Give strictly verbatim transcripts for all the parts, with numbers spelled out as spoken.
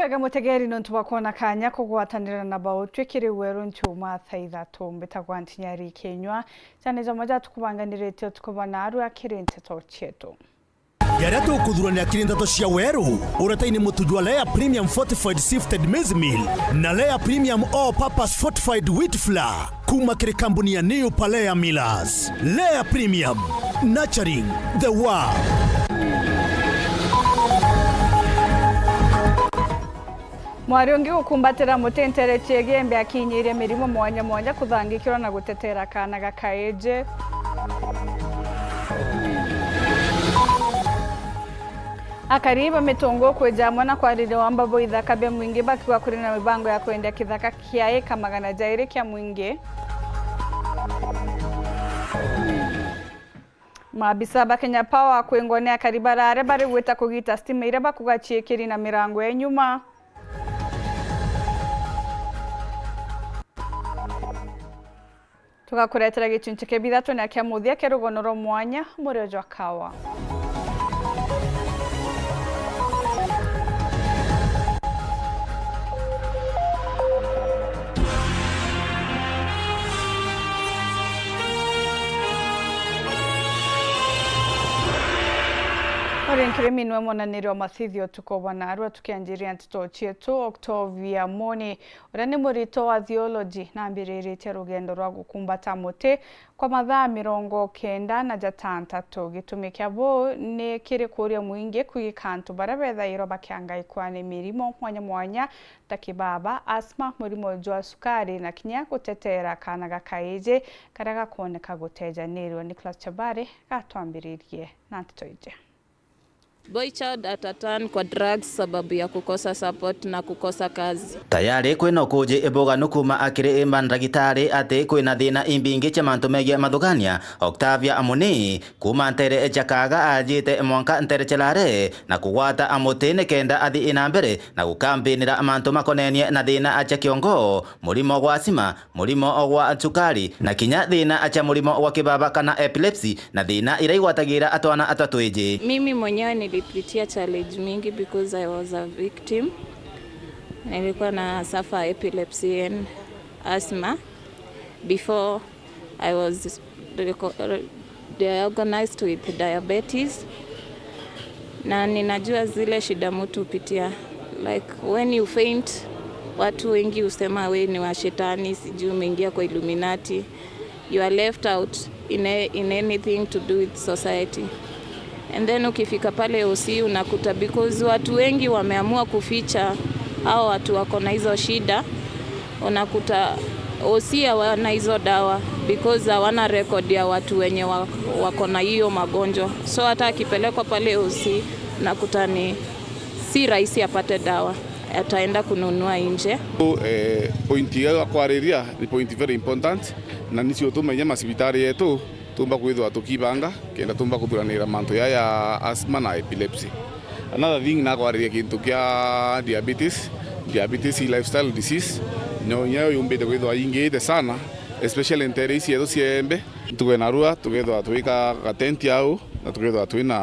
Ega mutegeri nontu bwa kwona kanya kugwatanira na bautwi kiri weru nchuma thaa ithatu. Mbitagwa Ntinyari Kinyua. Jani jamo jatukubanganirite utuku bwa narua kiri nteto cietu. Jaria tukuthuranira kiri nteto cia weru, uretaini mutu jwa Lea Premium Fortified Sifted Maize Meal na Lea Premium All Purpose Fortified Wheat Flour. Kuma kiri kambuni ya New Palea Millers. Lea Premium, nurturing the world. Mwari ungi gukumbatira muti ntere cia Igembe akinyiirie mirimo mwanya mwanya kuthangikirwa na gutetera kaana ga kaiji. Akari ba Mitungu kwija amwe na kwariria wamba bwa ithaka bia mwingi bakiuga kuri na mibango ya kwendia kithaka kia eka magana jairi kia mwingi. Maabisa ba Kenya Power kwingwa ni akari bararia bari gwita kugita stima iria bakuga ciikiri na mirango ya nyuma. Tugakuretera gicunci kia bithatu na kia muthia kia rugono rwa mwanya, murio jwa Kawa. Uri nkiri minwe monanirio mathithio tuko bwa narua tukianjiria nteto cietu. Octavia Moni, uria ni murito wa theology, nambiriritie rugendo rwa gukumbata muti kwa mathaa mirongo kenda na jatantatu. Gitumi kia buu ni kiri kuria mwingi kwigika antu baria bethairwa bakiangaikwa ni mirimo mwanya mwanya ta kibaba, asthma, murimo jwa sukari na kinya gutetera kaana ga kaiji karia gakwoneka gutejanirwa. Nicholas Chabari gatwambiririe na nteto iji. Boy child ataturn kwa drugs sababu ya kukosa support na kukosa kazi. Tayari kwina ukuji ibuganu kuma akiri mandagitari ati kwina thina imbingi cia mantu megie mathugania. Octavia Amuni, kuma ntere cia Kaga ajite mwanka ntere cia Lare na kugwata amuti nikenda athii na mbere na gukambinira mantu makonenie na thina cia kiongo, murimo gwa asima, murimo gwa cukari, na kinya thina cia murimo gwa kibaba kana epilepsy, na thina iria igwatagira atwana atwa twiji. Mimi mwenyewe nilipitia challenge mingi because I was a victim. Nilikuwa na suffer epilepsy and asthma before I was reco-, diagnosed with diabetes, na ninajua zile shida mtu hupitia, like when you faint, watu wengi husema we ni wa shetani, sijui umeingia kwa Illuminati, you are left out in a-, in anything to do with society. And then ukifika pale O C unakuta, because watu wengi wameamua kuficha hao watu wako na hizo shida, unakuta O C hawana hizo dawa because hawana record ya watu wenye wa-, wako na hiyo magonjwa. So hata akipelekwa pale O C, unakuta ni si rahisi apate dawa, ataenda kununua nje. So, eh, point ya kwariria ni point very important, na nicio tumenye macibitari yetu tumba kwithwa tukibanga kenda tumba kuthuranira mantu ya, ya asthma na epilepsy. Another thing, nakwariria kintu kia diabetes. Diabetes i lifestyle disease, no nyayo yumbite kwithwa ingite sana, especially ntere ici yetu cia Embe. Tuge narua, tukethwa twika gatenti au, na tukethwa twina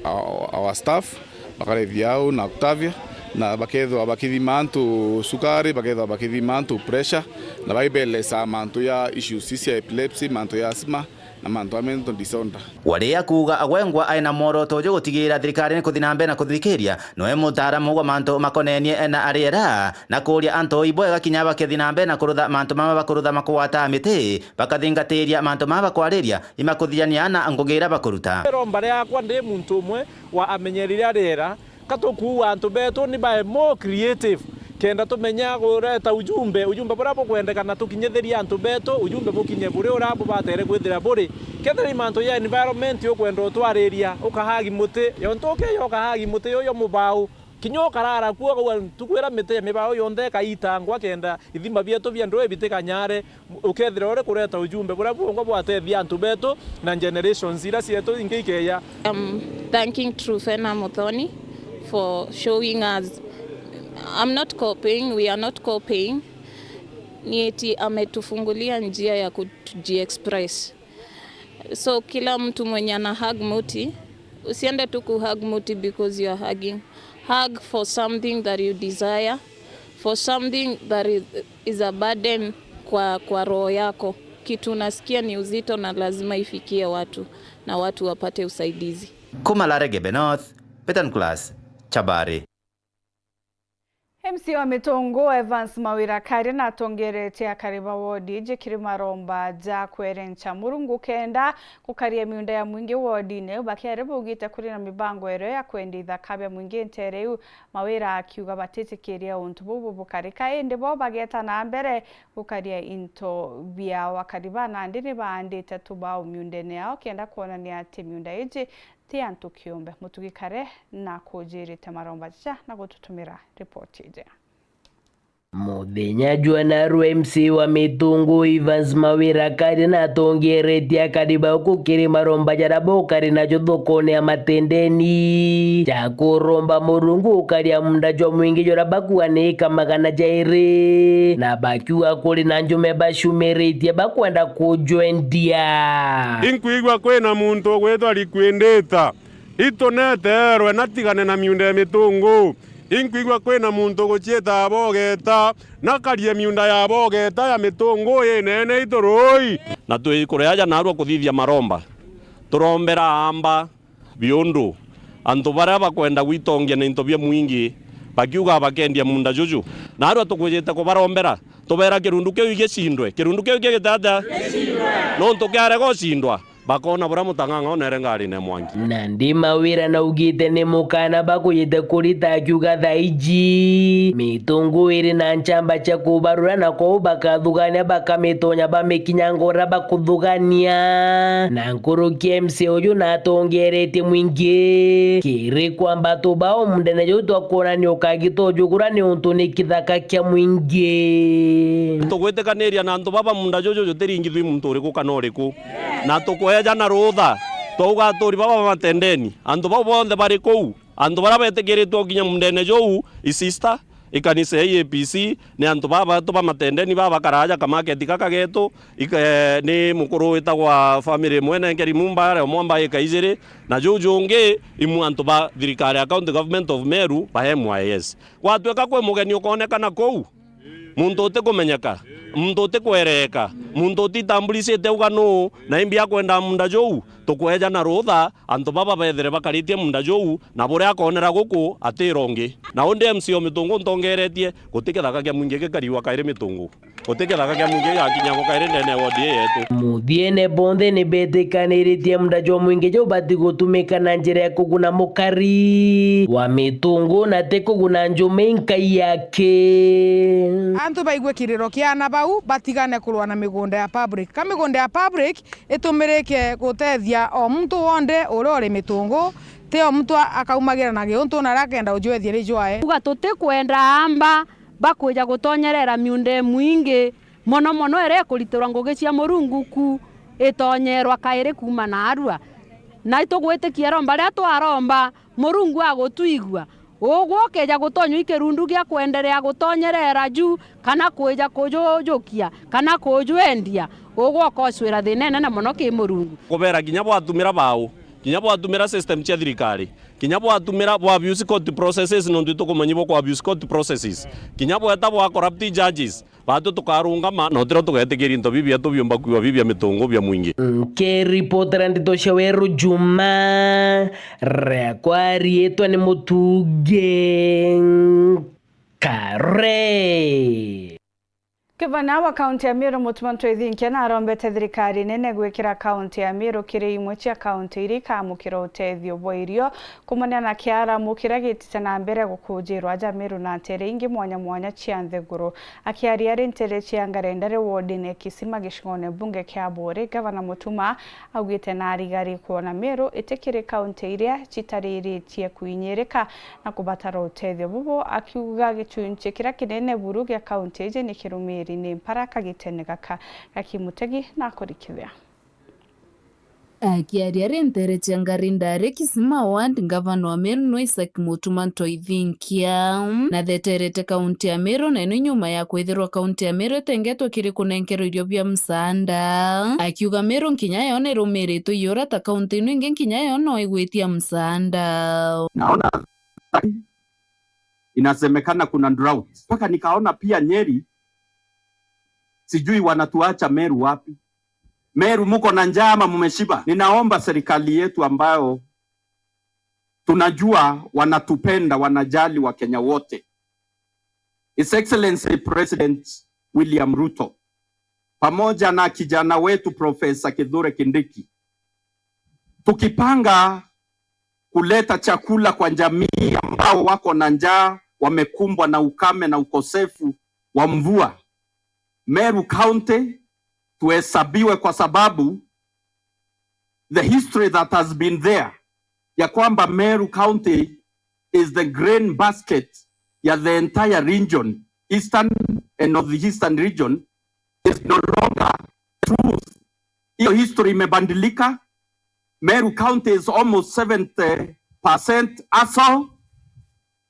our, our staff, bakarethia au na Octavia, na bakethwa bakithima antu sukari, bakethwa bakithima antu pressure, na baibelesa mantu ya issues cia epilepsy, mantu ya asthma, na mantu a mental disorder. Waria kuuga agwengwa aina mworoto jwa gutigira thirikari ni kuthi na mbere na kuthikiria, noe mutaaramu wa mantu makonenie na ariera, na kuria antu ibwega kinya bakethi na mbere na kurutha mantu mama bakurutha makugwata miti, bakathingatiria mantu mama bakwariria, imakuthiania na ngugi iria bakuruta. Iromba riakwa ndi muntu umwe wa amenyeri ria riera, ka tukuuga antu betu ni bae more creative, kenda tumenya kureta ujumbe, ujumbe buria bukwendekana tukinyithirie antu betu, ujumbe bukinye buri uria bubatere kwithira buri. Kethira ni mantu ya environment ukwenda utwariria, ukahagi muti, yontu ukeya ukahagi muti uyo mubau, kinya ukarara kuo, ukauga, tukwira miti ya mibau yonthe ikaitangwa kenda ithima bietu bia ndui bitikanyare. Ukethira uri kureta ujumbe buria bwongwa bwatethia antu betu na generations iria cietu ingi ikeya. I'm thanking Trufena Muthoni for showing us. I'm not copying, we are not copying. Ni eti ametufungulia njia ya kujiexpress. So kila mtu mwenye ana hug muti, usiende tu ku hug muti because you are hugging. Hug for something that you desire, for something that is, is a burden kwa, kwa roho yako. Kitu unasikia ni uzito na lazima ifikie watu na watu wapate usaidizi. Kuma Laregebe North, Petan Class, Chabari. M C A wa Mitungu Evans Mawira Kari natongeretie akari ba wodi iji kiri maromba ja kwerencha Murungu kenda gukaria miunda ya mwingi wodine iu. Bakiaria baugite kuri na mibango irio ya kwendia ithaka bia mwingi ntere iu, Mawira akiuga batitikiria untu buu bubukarika, indi bo bageta na mbere gukaria into biao. Akari ba nandi ni baandite tubao miundene yao kenda kwonania ati miunda iji ti antu kiumbe. Mutugi Kare na kujirite maromba jaja na gututumira ripoti iji. Muthenya jwa narua, M C A wa Mitungu Evans Mawira Kari natongeretie akari bau kukiri maromba jaria bokari najo thokone ya Matendeni ja kuromba Murungu gukaria munda jwa mwingi juria bakuga ni ika magana jairi, na bakiuga kuri na njume bacumiritie bakwenda kujwendia. Inkwigua kwina muntu ugwitwa Liquidata. Ituneteerwe natigane na miunda ya Mitungu. Inkwigua kwina muntu uguciita abogeta, nakarie miunda ya abogeta ya Mitungu inene itu ruui. Na twikuria aja narua kuthithia maromba, turombera aamba biundu antu baria bakwenda gwitongia na into bia mwingi bakiuga bakendia munda juju. Narua tukwijite kubarombera, tubeera kirundu kiu igicindwe. Kirundu kiu kigite atia? Nontu kiarega ucindwa, bakoona buria mutang'ang'a oonere ngarine mwangi. Nandi Mawira naugite ni mukana bakujite kurita, akiuga thaa iji Mitungu iri na nchamba cia kubarura, na kwou bakathugania bakamitonya bamikinyanga uria bakuthugania. Na nkuruki M C A uju natongeretie mwingi kiri kwamba tubao mundene juu twakwonania ukagita uju kuria niuntu ni kithaka kia mwingi. Tugwitikaniria na antu baba munda juju jutiringithwi muntu uriku kana uriku. Na tukweejana ruutha, twauga aturi baba ba Matendeni, antu bau bonthe bari kuu, antu baria betikiritwe gukinya mundene juu, i sister, i kanisa ya A P C, ni antu baba betu ba Matendeni baba bakaraja kamaketi gaka getu, ike-, ni mukuru witagwa family imwe nenkeri mumba aria omwamba ika ijiri, na juu jungi imwe antu ba thirikari ya County Government of Meru ba M Y S. Gwatuika kwi mugeni ukoonekana kuu, muntu utikumenyeka, muntu utikwereeka, muntu utitambulicite uga nuu, na imbi akwenda munda juu, tukweejana ruutha, antu baba beethire bakaritie munda juu, na buria akoonera guku atiira ungi. Na undi M C A o Mitungu ntongeretie, guti kithaka kia mwingi gikariwa kairi Mitungu. Guti kithaka kia mwingi gigakinyagwa kairi ndene ya wodi ii yetu. Muthiene bonthe ni betikaniritie munda jwa mwingi juu bati gutumika na njira ya kuguna mukari wa Mitungu na ti kuguna njume inkai yake. Antu baigue kiriro kia ana bau, batigane kurwa na migunda ya public. Ka migunda ya public itumirike gutethia o muntu wonthe uria uri Mitungu, ti o muntu a-, akaumagira na giuntu na aria akenda ujwethia ri jwae. Uga tutikwenda amba bakwija gutonyerera miunda imwingi, mono mono iria ikuritirwa ngugi cia Murungu ku, itonyerwa kairi kuuma naarua. Na itugwitikia iromba riria twaromba, Murungu agutwigua, ugwe ukija gutonywa i kirundu gia kwenderea gutonyerera ju, kana kwija kujujukia, kana kujwendia, ugwe ukocwira thina inene mono ki Murungu. Kubeera kinya bwatumira bau, kinya bwatumira system cia thirikari, kinya bwatumira bwa abuse court processes, nontu itukumanyi bwa ku abuse court processes, kinya bweta bwa corrupt judges, batu tukarungama, na utiro tugetikiria into biu bietu biumba kwiwa biu bia Mitungu bia mwingi. Nkiripotera ndeto cia Weru Juma, riakwa riitwa ni Mutugi Kare. Gavana wa kaunti ya Meru, Mutuma M'Ethingia, narombete thirikari nene gwikira kaunti ya Meru kiri imwe cia kaunti iria ikamukira utethio bwa irio kumania na kiaramu kiria gitite na mbere gukujirwa aja Meru na ntere ingi mwanya mwanya cia nthiguru. Akiaria ari ntere cia Ngarendare wodine ya Kisima gicigone mbunge kia Buuri, Gavana Mutuma augite na arigari kwona Meru itikiri kaunti iria citariritie kwinyirika na kubatara utethio bubu, akiuga gicunci kiria kinene buru gia kaunti iji ni kirumiri ni mpara kagitene gaka. Gaki Mutegi na akurikithia. Akiaria ari ntere cia Ngarindare Kisima Ward, Ngavana wa Meru no Isaac Mutuma M'Ethingia natheterete kaunti ya Meru, na ino nyuma ya kwithirwa kaunti ya Meru itengetwe kiri kunenkerwa irio bia msaanda, akiuga Meru nkinya yo nirumiritwe iura ta kaunti ino ingi nkinya yo no igwitia msaanda. Naona inasemekana kuna drought. Mpaka nikaona pia Nyeri, sijui wanatuacha Meru wapi. Meru, muko na njaa ama mumeshiba? Ninaomba serikali yetu ambayo tunajua wanatupenda, wanajali Wakenya wote, His Excellency President William Ruto, pamoja na kijana wetu Profesa Kithure Kindiki, tukipanga kuleta chakula kwa jamii ambao wako na njaa, wamekumbwa na ukame na ukosefu wa mvua, Meru County tuhesabiwe, kwa sababu the history that has been there ya kwamba Meru County is the grain basket ya the entire region, Eastern and Northeastern region, is no longer truth. Hiyo history imebadilika. Meru County is almost seventy percent asal,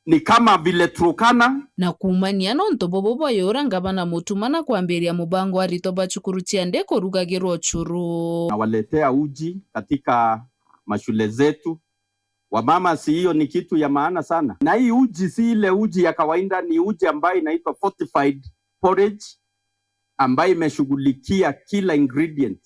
ni kama vile Turkana. Na kuumania nontu bubu bwa yura ngavana Mutuma na kwambiria mubango wa Rito ba Cukuru cia Ndi kurugagirwa ucuru. Nawaletea uji katika mashule zetu. Wamama, si hiyo ni kitu ya maana sana? Na hii uji si ile uji ya kawaida, ni uji ambayo inaitwa fortified porridge, ambayo imeshughulikia kila ingredient,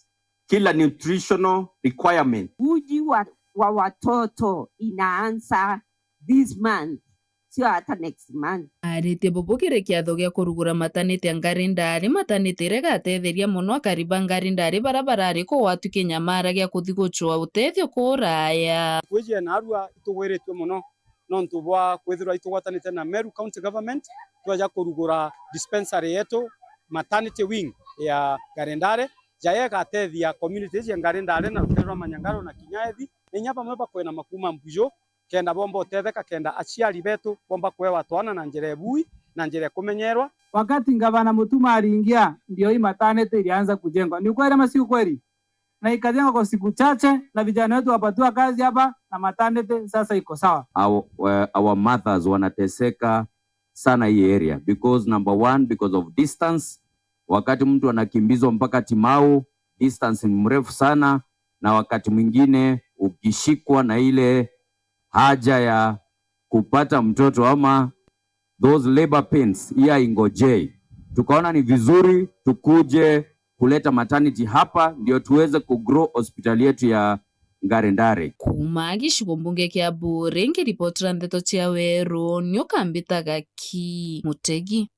kila nutritional requirement. Uji wa, wa watoto inaanza this month, sio hata next month. Aritie bubu kiri kiatho gia kurugura matanite ya Ngari Ndari, matanite iria igatetheria mono akari ba Ngari Ndari bara barari kugwatu kinyamara gia kuthi gucua utethio kuraya. Kwiji ya narua itugwiritue mono nontu bwa kwithirwa itugwatanite na Meru County Government, tweja kurugura dispensary yetu, maternity wing ya Ngari Ndari, jayo igatethia community iji ya Ngari Ndari na rutere rwa Manyangaro na kinya Ethi, na inya bamwe bakwena makuma Mbuju, kenda bomba utetheka, kenda aciari betu bomba kuewa twana na njira ibui, na njira ikumenyerwa. Wakati Ngavana Mutuma aringia, ndio hii maternity ilianza kujengwa. Ni ukweli ama si ukweli? Na ikajengwa kwa siku chache, na vijana wetu wapatiwa kazi hapa, na maternity sasa iko sawa. Our, uh, our mothers wanateseka sana hii area because, number one, because of distance. Wakati mtu anakimbizwa mpaka Timau, distance ni mrefu sana, na wakati mwingine ukishikwa na ile haja ya kupata mtoto ama those labor pains, hii haingojei. Tukaona ni vizuri tukuje kuleta maternity hapa ndio tuweze kugrow hospitali yetu ya Ngari Ndari. Kuuma gicigo mbunge kia Buuri, nkiripotera ndeto cia Weru, ni ukambitaga ki Mutegi.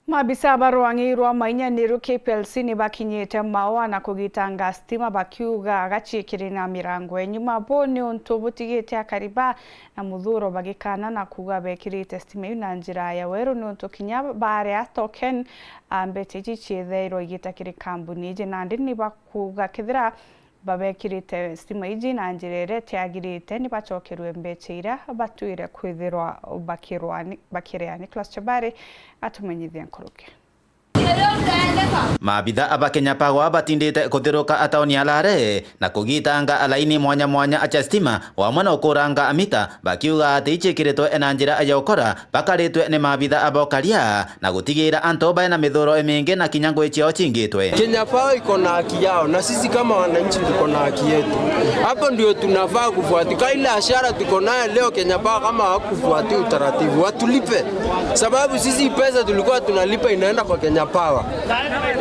Maabisa ba rwang'i rwa mainyaniru K P L C ni bakinyite Maua na kugitanga stima, bakiuga gaciikiri na mirango enyuma. Bo ni untu butigite akari ba na muthuro bagikana na kuuga bekirite stima iu na njira ya weru, ni untu kinya baria token, a, mbeca iji ciithairwa igita kiri kambuni iji. Nandi ni bakuuga kethira babekirite stima iji na njira iria itiagirite, ni bacokerue mbeca iria batwire kwithirwa bakirwa ni, bakiria. Nicholas Chebari atumenyithie nkuruki. Maabitha aba Kenya Power batindite kuthiruka tauni ya Lare na kugitanga laini mwanya mwanya cia stima, wamwe na ukuranga mita, bakiuga ati icikiritwe na njira ya ukora, bakaritwe ni maabitha aba ukaria na gutigira antu bae na mithuro imingi na kinya ngui ciao cingitwe. Kenya Power iko na haki yao, na sisi kama wananchi tuko na haki yetu. Hapo ndio tunafaa kufuatika. Ile hasara tuko nayo leo, Kenya Power kama hawakufuatia utaratibu, watulipe. Sababu sisi pesa tulikuwa tunalipa inaenda kwa Kenya Power.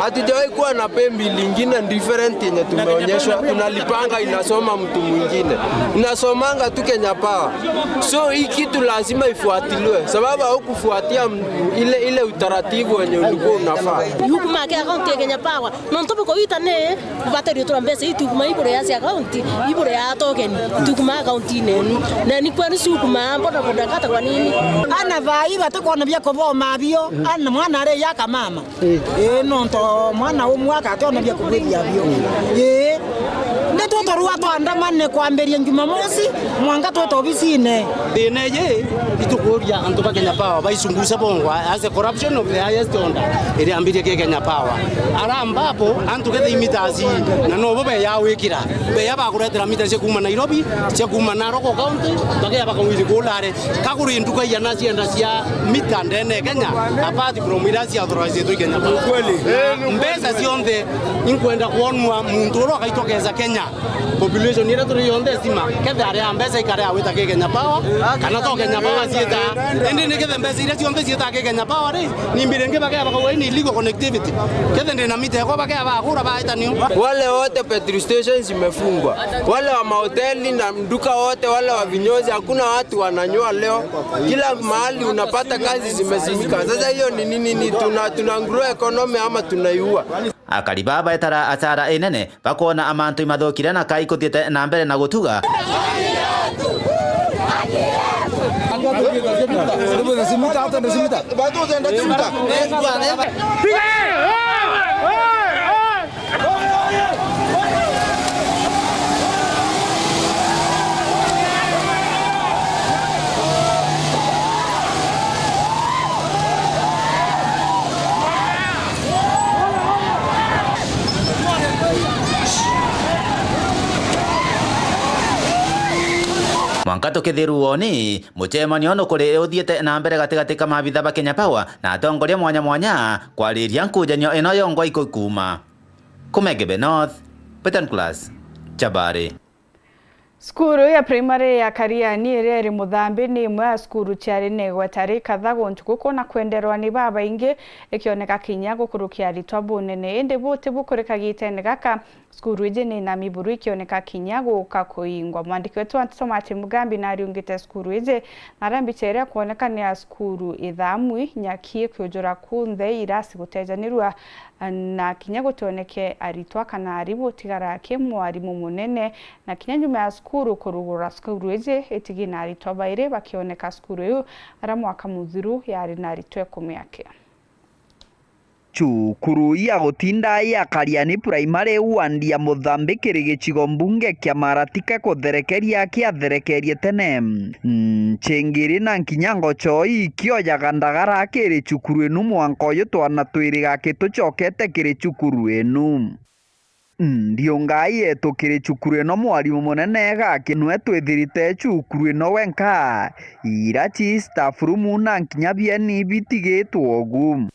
Hatujawahi kuwa na pay bill ingine different yenye tumeonyeshwa. Tunalipanga inasoma mtu mwingine. Inasomanga tu Kenya Power. So hii kitu lazima ifuatiliwe. Sababu haukufuatia m-, ile, ile utaratibu wenye ulikuwa unafaa. Ni hukuma ya account ya Kenya Power. Nontu buko wita ni kubateria tura mbeca ii tiukuma ibure ya cia account, ibure ya token, tiukuma account-ini enu. Na ni kwenu ciukuma boda boda kata kwa nini? Ana thaa ii batikwona bia kuboma bio, ana mwana ari yaka mama. Ii, nontu mwana umwe akationa bia kubithia bio. Ii. Ni tuturua twandamane kwambiria Jumamosi, mwanka twita obisine. Thina iji itukuria antu ba Kenya Power baicunguce bongwa as a corruption of the highest order iriambirie ki Kenya Power. Ara ambapo antu ketha imitasi na nobo beya gwikira, beya bakuretera mita cia kuuma Nairobi, cia kuuma Narok County, bakeya bakawiri kuu Lare. Kaguri nduka iana cienda cia mita ndene Kenya, apart from iria cia authorized i Kenya Power. Ukweli. Mbeca cionthe inkwenda kwonua muntu uria ugaitokeza Kenya. Population iria turi yonthe stima, kethe ari a mbeca ikare a wita ki Kenya Power, kana to Kenya Power ciita. Indi ni kethe mbeca iria cionthe ciita ki Kenya Power ri, ni mbiri ngi bakea bakauga ni illegal connectivity. Kethe ndi na mita ekwa bakea bagura baita niu. Wale wote petrol stations zimefungwa. Wale wa mahoteli na duka wote, wale wa vinyozi, hakuna watu wananywa leo. Kila mahali unapata kazi zimesimika. Sasa hiyo ni nini? Ni tuna, tuna grow economy ama tunaiua? Akari baa baetara achara inene bakoona amantu imathukire na kai kuthiite na mbere na gutuga. Mwanka tukithiru woni, mucemanio nukuri uthiite na mbere gatigati ka maabitha ba Kenya Power na atongoria mwanya mwanya kwariria nkujanio ino yongwa ikukuma. Kumegebe North, Peter Nicholas, Chabari. Cukuru ya primary ya Kariani iria iri Muthambi ni imwe ya cukuru ciari na igweta rikathagu ntuku na kwenderwa ni babaingi, ikioneka kinya gukurukia aritwa bunene. Indi buti bukuri kagitene gaka, cukuru iji ni nami buru ikioneka kinya guka kuingwa. Mwandiki wetu wa nteto Martin Mugambi nariungite cukuru iji, na aria mbicha iria kwoneka ni ya cukuru ithamwi, nyaki ikiujura kunthe, irasi gutejanirua, na kinya gutioneke aritwa kana arimu, tigara ki mwarimu munene. Na kinya nyuma ya cukuru kurugura, cukuru iji itigi na aritwa bairi bakioneka cukuru iu, aria mwaka muthiru yari na aritwa ikumi aki. Cukuru ya gutinda ya Kariani Primary ward ya Muthambi kiri gicigo mbunge kia Maratika kutherekeria kiatherekerie tene. Nchingiri na nkinya ngochoi ikiojaga ndagara kiri cukuru inu mwanka uyu twana twiri gaki tucokete kiri cukuru inu. Ndiunga yetu kiri cukuru ino mwarimu munene gaki nwe twithirite cukuru ino wenka. Ira ci staff room na nkinya bieni bitigitwe ugu.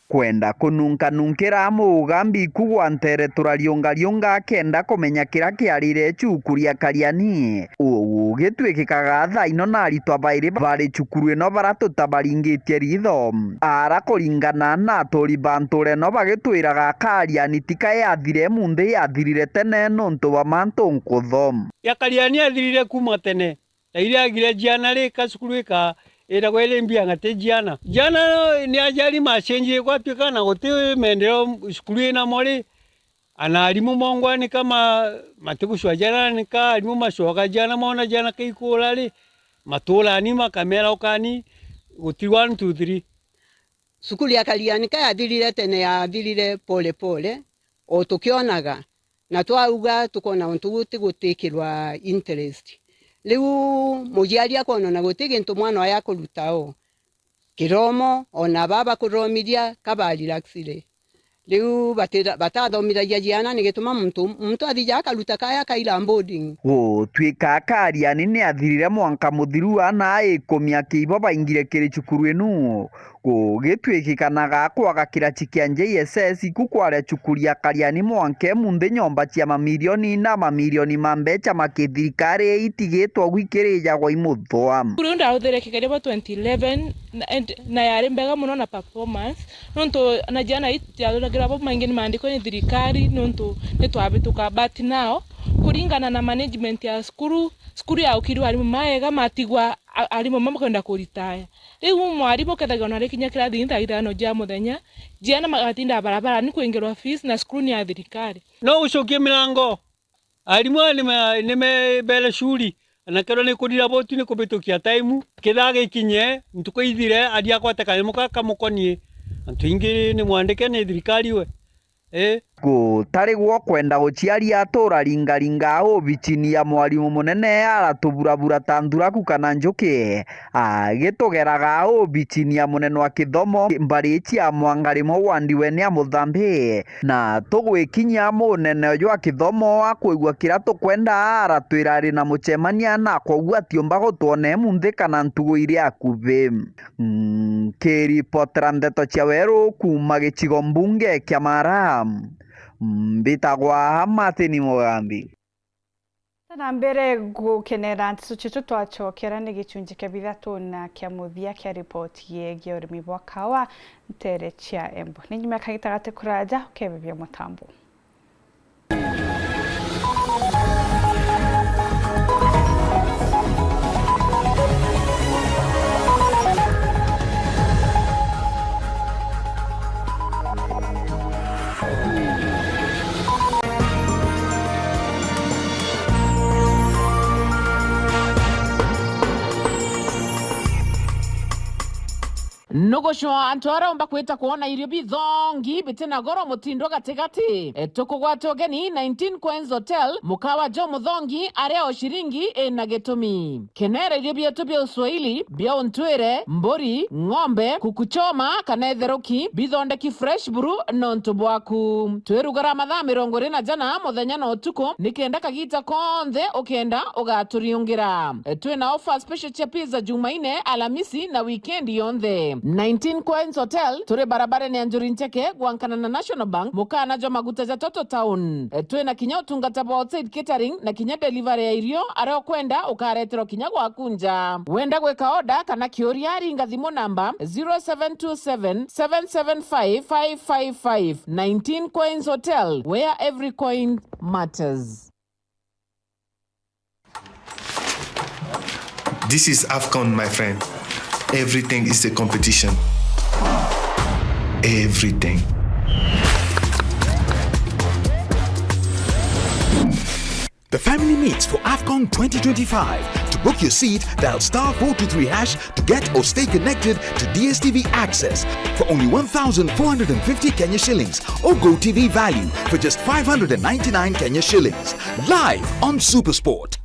Kwenda kununkanunkira mugambi kugwa ntere turariungariunga kenda kumenya kira kiarire cukuru ya Kariani. Uu gitwikikaga thaa ino na aritwa bairi bari cukuru ino bara tutabaringitie ritho. Ara kuringana na aturi ba ntura ino bagitwiraga Kariani tika yathire munthi yathirire tene nontu bwa mantu nkutho. Ya Kariani yathirire kuma tene. Na iria agire jiana ri ka cukuru ika iragwa iri mbia ngati jiana. Jiana ni ajari macenjie gwatuika na guti maendeleo cukuru ina mo ri. Ana arimu mongwanika ma-, matigucwa jana nika arimu macoka jana mona jana kaikura ri, maturani makamera ukani guti one, two, three. Cukuru ya Kariani ka yathirire tene, yathirire pole pole, o tukionaga, na twauga tukona untu guti gutikirwa interest. Riu mujiari akona ona guti gintu mwana oyo akuruta o. Kiromo, ona baba kuthomithia ka ba relaxire. Riu batira-, batathomithagia ciana, ni gituma muntu, muntu athija akaruta kaya akaira boarding. Gutwika Kariani ni athirire mwanka muthiru ana ikumi akiibo baingire kiri cukuru inu. Gugitwikikanaga kwaga kirachi kia J S S iku kwaria cukuru ya Kariani mwanka munthi nyomba cia mamirioni na mamirioni ma mbecha ma kithirikari itigitwe gwikirijagwa imuthwa. Cukuru iu ndahuthirie kigerio bo twenty eleven, na, and, na yari mbega muno na performance, nontu na jiana itiathuragira bo maingi ni maandikwe ni thirikari, nontu ni twabituka, but now, kuringana na management ya cukuru, cukuru yaukirwe arimu maega matigwa a-, arimu mamwe kwenda kuritaya. Riu mwarimu ukethagirwa nari kinya kirathi thaa ithano cia muthenya, jiana magatinda barabarani kuingirwa fees na cukuru ni ya thirikari. No ucokie mirango. Arimu aya ni me-, ni mebere curi, na kerwa ni kurira botu ni kubitukia time. Kithaa gikinye, ntuku ithire, ari akwate kanyamo ka kamukonie. Antu ingi ni mwandike ni thirikari we. Ii. Gutari gwo kwenda guciaria turaringaringa obichini ya mwarimu munene aratuburabura ta nthuraku kana njuki. Agitugeraga obichini ya munene wa kithomo mbari cia Mwangarimo wandi weni ya Muthambi. Na tugwikinyia munene uyu wa kithomo akwigua kira tukwenda aratwira ari na mucemania na kwou atiumba gutwone munthi kana ntugu iri akuvi. Nkiripotera ndeto cia weru kuuma gicigo mbunge kia Mara, Mbitagwa Martin Mugambi. Na mbere gukenera nteto cietu, twacokera ni gicunji kia bithatu na kia muthia kia ripoti yegie urimi bwa kawa ntere cia Embu. Ni nyuma ya kagita gati kuraja, ukebebia mutambo. Nugucwa antu aria umba kwita kwona irio bithongi biti na goro mutindo gatigati. E, tukugwata ugeni nineteen Coins Hotel, mukawa jo muthongi aria o ciringi ina gitumi. Kenera irio bietu bia uswahili, bia untwire, mburi, ng'ombe, kuku choma, kana itheruki, bithondeki fresh buru nontu bwaku. Twirugara mathaa mirongo iri na jana muthenya na utuku, nikenda kagita konthe ukenda ugaturiungira. Twina offer special cia pizza Jumaine, Alamisi na weekend yonthe. Nineteen Coins Hotel, turi barabarene ya Njuri Ncheke, gwankana na National Bank, mukana jwa maguta ja Toto Town. Twina kinya utungata bwa outside catering na kinya delivery ya irio aria ukwenda ukareterwa kinya gwaku nja. Wenda gwika order kana kiuria, ringa thimu namba zero seven two seven, seven seven five, five five five. Nineteen Coins Hotel, where every coin matters. This is AFCON, my friend. Everything is a competition. Everything. The family meets for AFCON twenty twenty-five. To book your seat, dial star four two three hash to get or stay connected to D S T V access for only one thousand four hundred and fifty Kenya shillings or Go T V value for just five hundred and ninety-nine Kenya shillings. Live on SuperSport.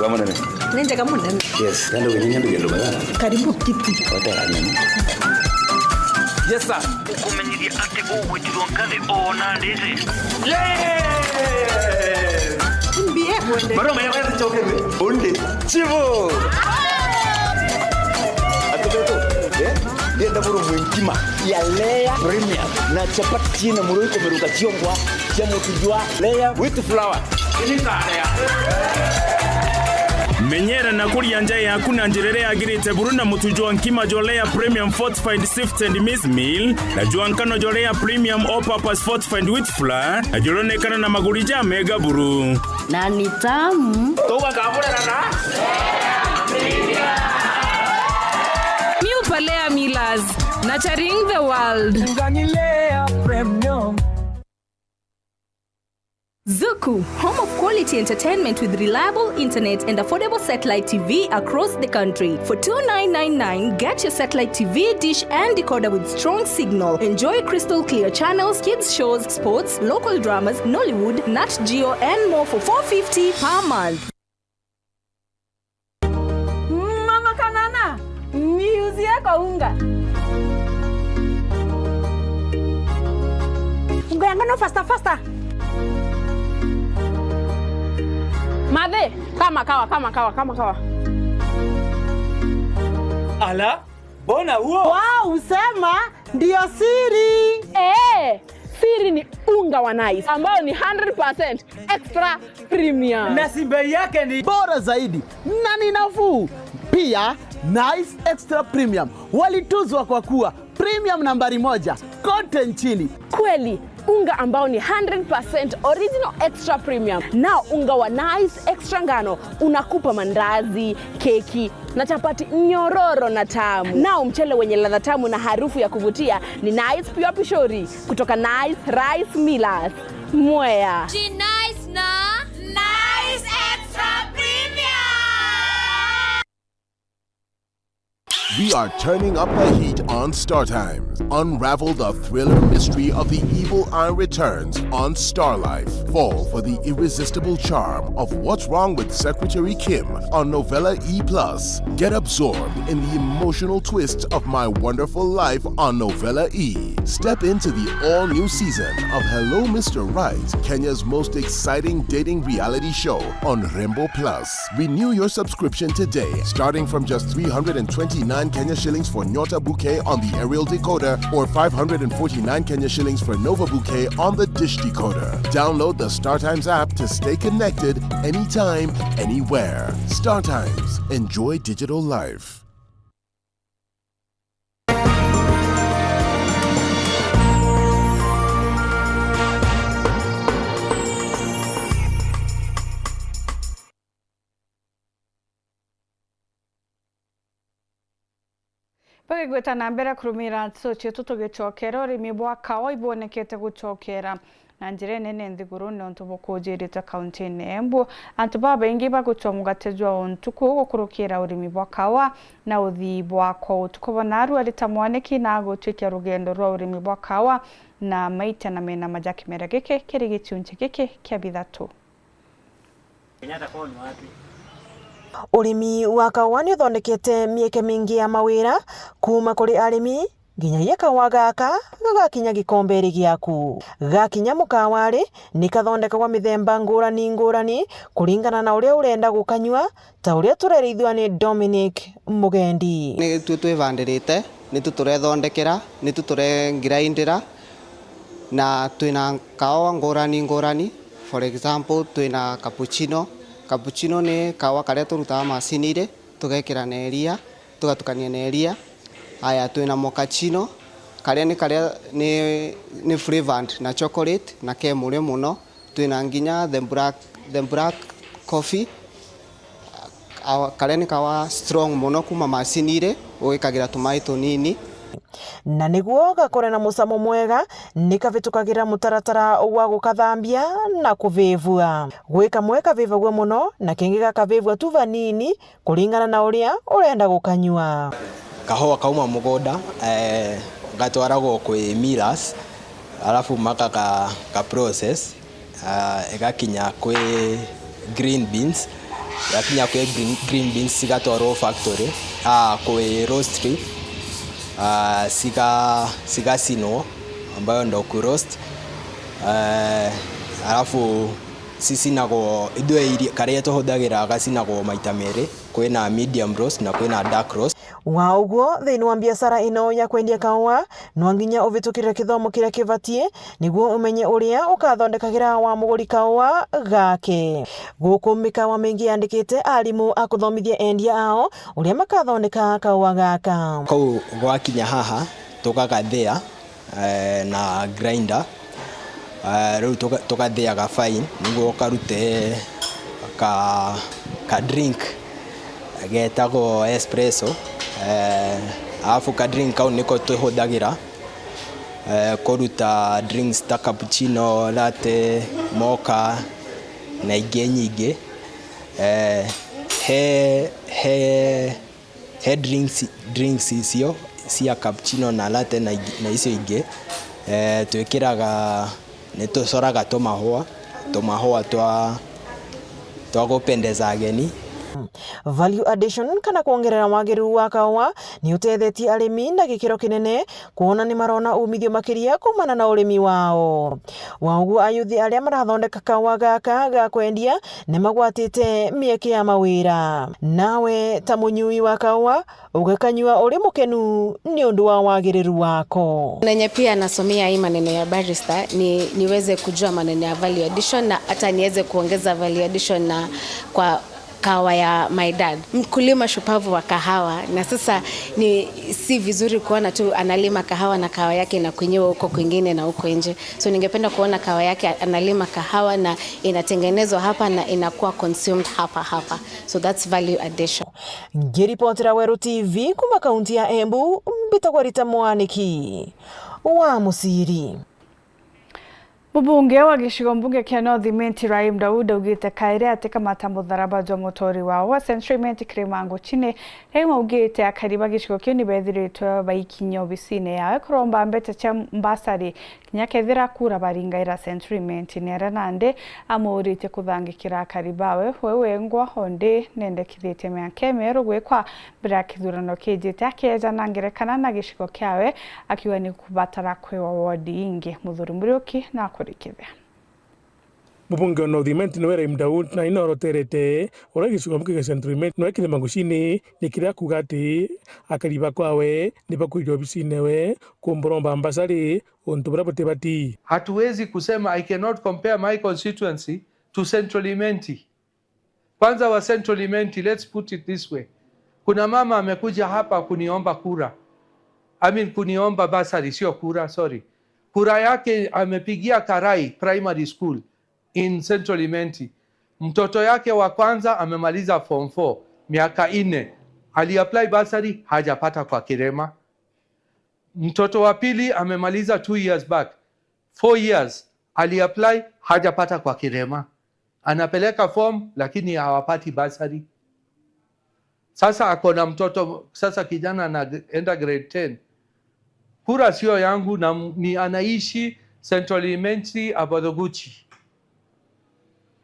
Wega munene. Ni njega munene. Yes, nenda gwithia nyambirie nduma ya. Karibu kiti. Watera nyama. Yes, sir. Ukumenyithia ati ugwitirwo ngathi ona ndiri. Yes! Mbie kwende. Maroma ya wewe choke. Only. Chivo. Atubeto. Eh? Ndienda buru mwenkima ya layer premium na chapati ciina muro ikomeruka ciongwa cia mutu jwa layer with flour. Menyera na kuria nja yaku na njira iria yagirite buru na mutu jwa nkima jwa layer premium fortified sifted maize meal na jwa nkano jwa layer premium all purpose fortified wheat flour na juronekana na maguri ja mega buru. Na ni tamu. Tugakamurira na New Palea Millers, nurturing the world. Ngani Layer Premium. Zuku, home of quality entertainment with reliable internet and affordable satellite T V across the country. For two nine nine nine, get your satellite T V dish and decoder with strong signal. Enjoy crystal clear channels, kids shows, sports, local dramas, Nollywood, Nat Geo, and more for four fifty per month. Mama Kanana, niuzie kaunga. Unga ya ngano faster, faster. Mathe, kama kawa, kama kawa, kama kawa. Ala, mbona huo? Wow, usema ndio siri. Eh, siri ni unga wa Nice ambao ni hundred percent extra premium. Na si bei yake ni bora zaidi na ni nafuu. Pia, Nice Extra Premium walituzwa kwa kuwa premium nambari moja kote nchini. Kweli, unga ambao ni hundred percent original extra premium. Nao unga wa Nice Extra ngano unakupa mandazi, keki na chapati nyororo na tamu. Nao mchele wenye ladha tamu na harufu ya kuvutia ni Nice Pure Pishori kutoka Nice Rice Millers, Mwea. Ji Nice na Nice Extra Premium. We are turning up the heat on Star Times. Unravel the thriller mystery of the evil eye returns on Star Life. Fall for the irresistible charm of What's Wrong with Secretary Kim on Novella E plus. Get absorbed in the emotional twists of My Wonderful Life on Novella E. Step into the all-new season of Hello Mister Right, Kenya's most exciting dating reality show on Rembo Plus. Renew your subscription today, starting from just three hundred and twenty-nine Kenya shillings for Nyota Bouquet on the aerial decoder or five hundred and forty-nine Kenya shillings for Nova Bouquet on the dish decoder. Download the StarTimes app to stay connected anytime, anywhere. StarTimes. Enjoy digital life. Bagigweta na mbere kurumira nteto cietu tugicokera, urimi bwa kawa ibwonekete gucokera na njira inene nthigurune untu bukujirite kaunti-ini ya Embu. Antu babaingi bagutua mugate jwa untuku gukurukira urimi bwa kawa na uthii bwakwa utuku. Bona aru ari ta mwaniki na agutwikia rugendo rwa urimi bwa kawa na maita na mena maja kimera giki kiri giciunci giki kia bithatu. Urimi wa kawa ni uthondekete mieke mingi ya mawira, kuuma kuri arimi nginyagia kawa gaka gagakinya gikomberi giaku. Gakinya mukawari, ni kathondekagwa mithemba ngurani ngurani kuringana na uria urenda gukanyua, ta uria turerithua ni Dominic Mugendi. Ni tu twivandirite, ni tu turethondekera, ni tu turengirindira, na twina kawa ngurani ngurani. For example, twina cappuccino. Cappuccino ni kawa karia turutaga maciniri, tugekira na iria, tugatukania na iria. Aya, twina mochaccino, karia ni karia ni, ni flavored na chocolate na ke murio muno. Twina nginya the black, the black coffee, awa, karia ni kawa strong muno kuma maciniri, ugikagira tumai tunini. Na niguo gakore na mucamo mwega, ni kavitukagira mutaratara wa gukathambia na kuvivua. Gwi kamwe kavivagua muno, na kengi gakavivua tu vanini, kuringana na uria urenda gukanyua. Kahua kauma mugunda, eh, gatwaragwo kwi millers, alafu maka ka, ka process, ah, igakinya kwi green beans, igakinya kwi green, green beans cigatwarwo factory, ah, kwi roastery, ah, ciga, cigacinwo, ambayo ndo ku roast, eh, alafu cicinagwo, ithui iria, karia tuhuthagira gacinagwo maita meri, kwina medium roast na kwina dark roast. Wa uguo, thiini wa mbiacara ino ya kwendia kaua, no nginya uvitukirire kithomo kiria kibatie, niguo umenye uria ukathondekagira wa muguri kaua gake. Guku mikawa mingi yandikite arimu a kuthomithia endia ao uria makathondeka kaua gaka. Kau gwakinya haha, tukagathia, eh, na grinder. Eh, riu tuga-, tugathiaga fine niguo ukarute ka, ka drink getagwo espresso. Eh, alafu ka drink kau niko tuhuthagira, eh, kuruta drinks ta cappuccino, latte, mocha na ingi nyingi. Eh, he, he He drinks, drinks icio cia cappuccino na latte na ing-, na icio ingi, eh, twikiraga, ni tucoraga tumahua, tumahua twa, twa gupendeza ageni. Value addition kana kwongerera wagiriru wa kaua ni utethetie arimi na gikiro kinene, kwona ni marona umithio makiria kumana na urimi wao. Wa uguo, ayuthi aria marathondeka kaua gaka ga kwendia ni magwatite mieke ya mawira. Nawe ta munyui wa kaua, ugakanyua uri mukenu ni undu wa wagiriru wako. Nenye pia nasomea hii maneno ya barista, ni, niweze kujua maneno ya value addition na hata niweze kuongeza value addition na kwa kahawa ya my dad, mkulima shupavu wa kahawa, na sasa ni si vizuri kuona tu analima kahawa na kahawa yake inakunyiwa huko kwingine na huko nje. So ningependa kuona kahawa yake analima kahawa na inatengenezwa hapa na inakuwa consumed hapa hapa. So that's value addition. Ngiripotera Weru T V kuma kaunti ya Embu, mbitagwa Rita Mwaniki wa Musiri. Mubunge wa gicigo mbunge kia North Imenti, Rahim Daud, augite kairi ati kamata mutharaba jwa mutori wao wa Century Imenti Kirima Nguchini. Rahim augite akari ba gicigo kiu ni bethiritwe baikinya obisine yawe kuromba mbeca cia mbasari, kinya kethira kura baringaira Century Imenti. Ni aria nandi amuuritie kuthangikira akari bawe we wengwa, ondi nendekithitie miaka imeru gwikwa mbere ya kithurano kijite, akeeja na ngerekana na gicigo kiawe, akiuga ni kubatara kwewa wodi ingi. Muthuri Muriuki na akurikithia. Mubunge wa North Imenti niwe Rahim Daud na ina oroterete uria gicigo kia Central Imenti niwe kirima ngucini ni kiria akuga ati akari ba kwawe ni bakwija obicine we kumburomba mbasari untu buria butibati. Hatuwezi kusema, I cannot compare my constituency to Central Imenti. Kwanza wa Central Imenti, let's put it this way. Kuna mama amekuja hapa kuniomba kura. I mean, kuniomba bursary, sio kura, sorry. Kura yake amepigia Karai Primary School in Central Imenti. Mtoto yake wa kwanza amemaliza form four, miaka nne. Aliapply bursary, hajapata kwa Kirema. Mtoto wa pili amemaliza two years back. Four years, aliapply, hajapata kwa Kirema. Anapeleka form, lakini hawapati bursary. Sasa ako na mtoto, sasa kijana anaenda grade ten. Kura sio yangu na m-, ni anaishi Central Imenti Abothoguchi.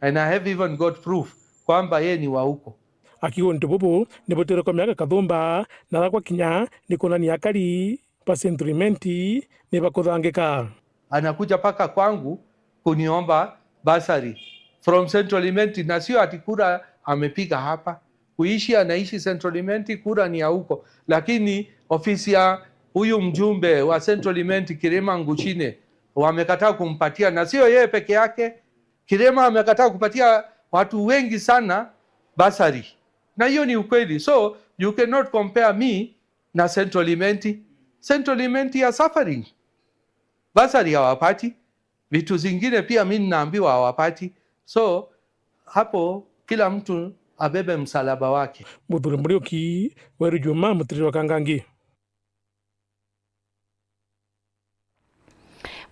And I have even got proof kwamba yeye ni wa huko. Akiuga untu bubu ni butere kwa miaka kathumba, na arakwa kinya ni kuonania akari ba Central Imenti ni bakuthangika. Anakuja paka kwangu kuniomba bursary from Central Imenti, na sio ati kura amepiga hapa. Kuishi anaishi Central Imenti, kura ni ya huko. Lakini ofisi ya huyu mjumbe wa Central Imenti, Kirima Nguchine, wamekataa kumpatia, na sio yeye peke yake. Kirima amekataa kupatia watu wengi sana bursary. Na hiyo ni ukweli. So, you cannot compare me na Central Imenti. Central Imenti are suffering. Bursary hawapati. Vitu zingine pia mi ninaambiwa hawapati. So, hapo kila mtu abebe msalaba wake. Muthuri Muriuki, Weru Juma, Mutiriri wa Kangangi.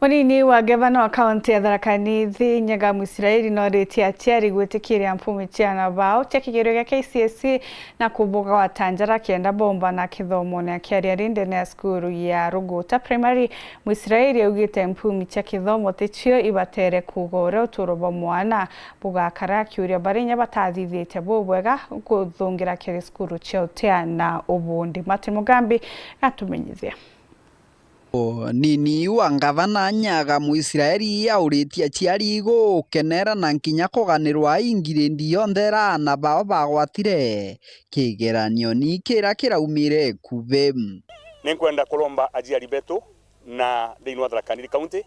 Munini wa ngavana wa kaunti ya Tharaka Nithi, Nyaga Mwisraeli, noritie aciari gwitikiria mpumi cia aana bao cia kigerio gia K C S E na kubugwata njara kenda bomba na kithomo. Ni akiaria ari ndene ya cukuru ya Ruguta Primary, Mwisraeli augite mpumi cia kithomo ticio ibatere kuuga uria uturo bwa mwana bugakara, akiuria baria inya batathithitie bubwega kuthungira kiri cukuru cia utia na ubundi. Martin Mugambi natumenyithia. Munini wa ngavana Nyaga Mwisraeli auritie aciari gukenera na nkinya kuganirwa i ngiredi yonthe iria aana bao bagwatire kigeranio ni kiria kiraumire ikubi. Ninkwenda kuromba aciari betu na thiini wa Tharaka Nithi County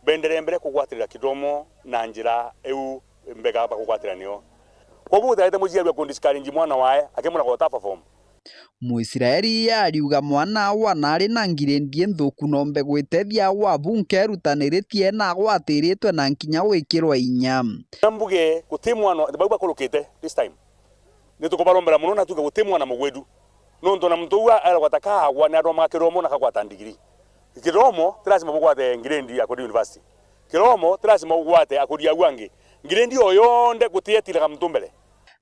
benderee mbere kugwatirira kithomo na njira iu mbega bakugwatira nio. Kwoguo gutigaite muciari wa kudiscourage mwana wae akimwira gutaperform. Mwisraeli ariuga mwana wa nari na ngiredi nthuku nombe gwitethia wa bunke erutaniritie na agwatiritwe na nkinya gwikirwa inya. Na mbuge guti mwana bau bakurukite this time. Nitukubarombera mono na tuge guti mwana mugwidu. Nontu ona muntu uu aeragwa ta kaagwa ni aromaga kiromo na kagwata ndigiri. Kiromo ti lazima bugwate ngirendi ya kuthi university. Kiromo ti lazima ugwate akuria au angi. Ngirendi o yonthe guti etiraga muntu mbere.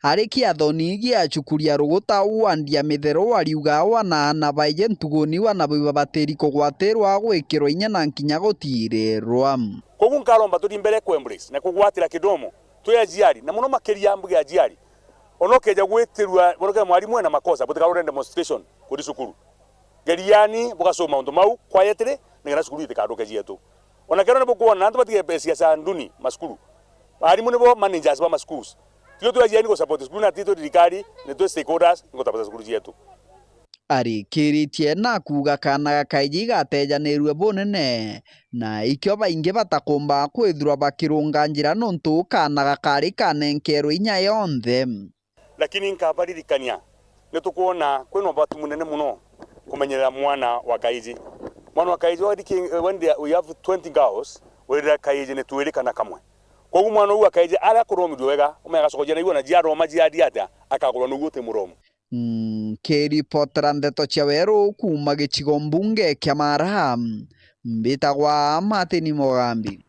Ari kiathoni gia cukuru ya Ruguta, Wandia Mithero ariuga wana na baije ntuguni wana bibabatiri kugwatirwa gwikirwa inya na nkinya gutirirwa. Koguo nkaromba tuthi mbere ku embrace na kugwatira kiromo twi aciari, na mono makiria mbuge aciari. Ona ukeja gwitirua, ona ukeja mwarimu ena makosa, butikarore demonstration kuthi cukuru. Geriani bugasoma mauntu mau quietly, nigetha cukuru itikathukije cietu. Ona kero ni bukwona antu batige siasa nduni macukuru. Arimu nibo managers ba ma schools. Tio twi aciari ni gu support cukuru, na titwi thirikari, ni twi stakeholders ni gu support cukuru cietu. Arikiritie na kuuga kana ga kaiji igatejanirue bunene, na ikio baingi batakumba kwithirwa bakirunga njira nontu kana gakari kanenkerwe inya yonthe. Lakini nkabaririkania, ni tukwona kwina ubati munene mono kumenyerera mwana wa kaiji. Mwana wa kaiji, when the, we have twenty girls, wirira kaiji ni twiri kana kamwe. Koguo mwana uu wa kaiji aria akuromirue wega, umenye agacoka ciana iu ona ciaroma ciathia atia, akagurwa niu uti muromu. Nkiripotera ndeto cia weru kuuma gicigo mbunge kia Mara, mbitagwa Martin Mugambi.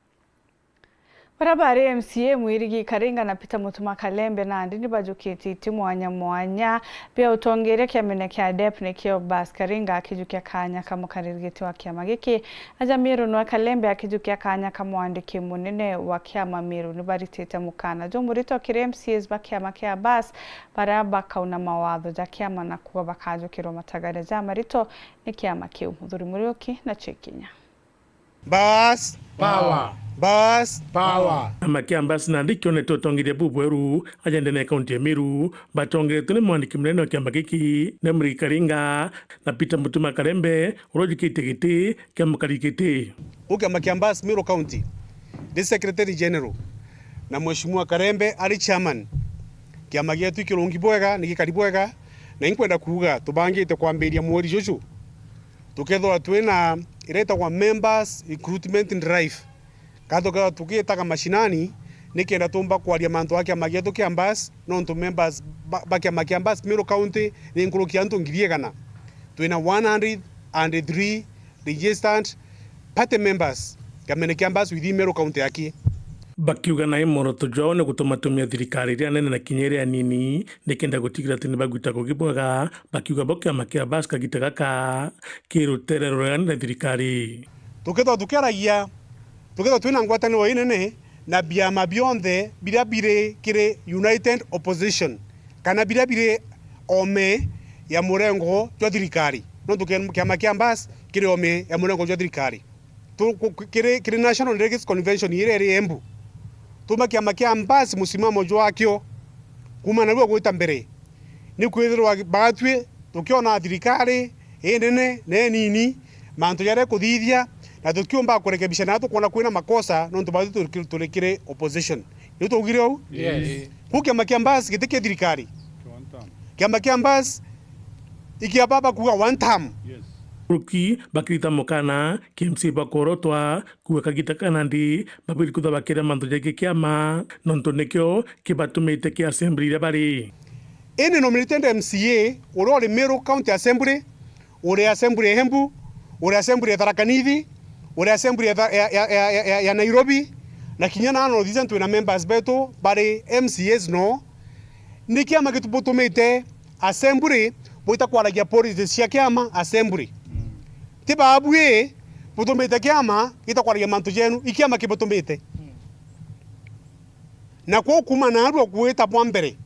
Baria bari M C A Mwirigi Karinga na Peter Mutuma Kalembe nandi ni bajukitie iti mwanya mwanya bia utongeria kiamene kia ADEP, nikio Bas Karinga akijukia kanya ka mukaririgiti wa kiama giki. Aja Miru nwe Kalembe akijukia kanya ka mwandiki munene wa kiama Miru ni baritite mukana jumurito kiri M C As ba kiama kia Bas baria bakauna mawatho ja kiama na kuuga bakajukirwa matagaria ja marito ni kiama kiu. Muthuri Muriuki na Chikinya. Bas. Power. Bus power. Kiama kia Bus Nandi kionete utongeria bubweru aja ndene ya kaunti ya Meru, batongeretwe ni mwandiki munene wa kiama giki, Nemri Karinga, na Peter Mutuma Karembe, uria ujukitie giti kia mukari giti. Gu kiama kia Bus Meru County, ndi Secretary General, na Mheshimiwa Karembe ari chairman. Kiama gietu ikirungi bwega, ni gikari bwega, na inkwenda kuuga tubangite kwambiria mweri juju, tukethirwa twina iria itagwa members recruitment drive. Kana tukethirwa tugitaga mashinani, nikenda tumba kwaria mantu a kiama gietu kia Bus, nontu members ba, ba kiama kia Bus Meru County ni nkuruki ya antu ngiri igana. Twina one hundred and three registered party members kiamene kia Bus within Meru County aki. Bakiuga nai mworoto jwao ni gutumatumia thirikari iria nene na kinya iria nini, nikenda gutigira ati ni bagwita ngugi bwega, bakiuga bo kiama kia Bus kagita gaka ki rutere ruregani na thirikari. Tukethirwa tukiaragia, tukethirwa twina ngwataniro inene na biama bionthe biria biri kiri united opposition, kana biria biri ome ya murengo jwa thirikari, nontu kia-, kiama kia Bus kiri ome ya murengo jwa thirikari. Tu-, ku-, kiri, kiri National Delegates Convention iria iri Embu, tuma kiama kia Bus musimamo jwakio kuuma narua gwita mbere, ni kwithirwa batwi tukiona thirikari inene na inini, mantu jaria ikuthithia, na tukiumba kurekebisha na tukwona kwina makosa, nontu batwi turi, turi kiri opposition. Ni twaugire uu? Yes. Ku kiama kia Bus giti kia thirikari. Kiama kia Bus ikia baba kuuga one term. Yes. Ruki bakirita mukana, K M C bakorotwa, kuuga kagita ka Nandi, babwiri kwithirwa bakiria mantu jaiki kiama, nontu nikio kibatumite ki assembly iria bari. Ini nominated M C A uria uri Meru County Assembly, uri assembly ya Embu, uri assembly ya Tharaka Nithi, uri assembly ya, ya, ya Nairobi, na kinya na North Eastern twina members betu bari M C As no. Ni kiama gitubutumite assembly bwita kwaragia policies cia kiama assembly. Ti babwi butumite kiama gita kwaragia mantu jenu, i kiama kibutumite. Na kwou kuuma narua gwita bwa mbere,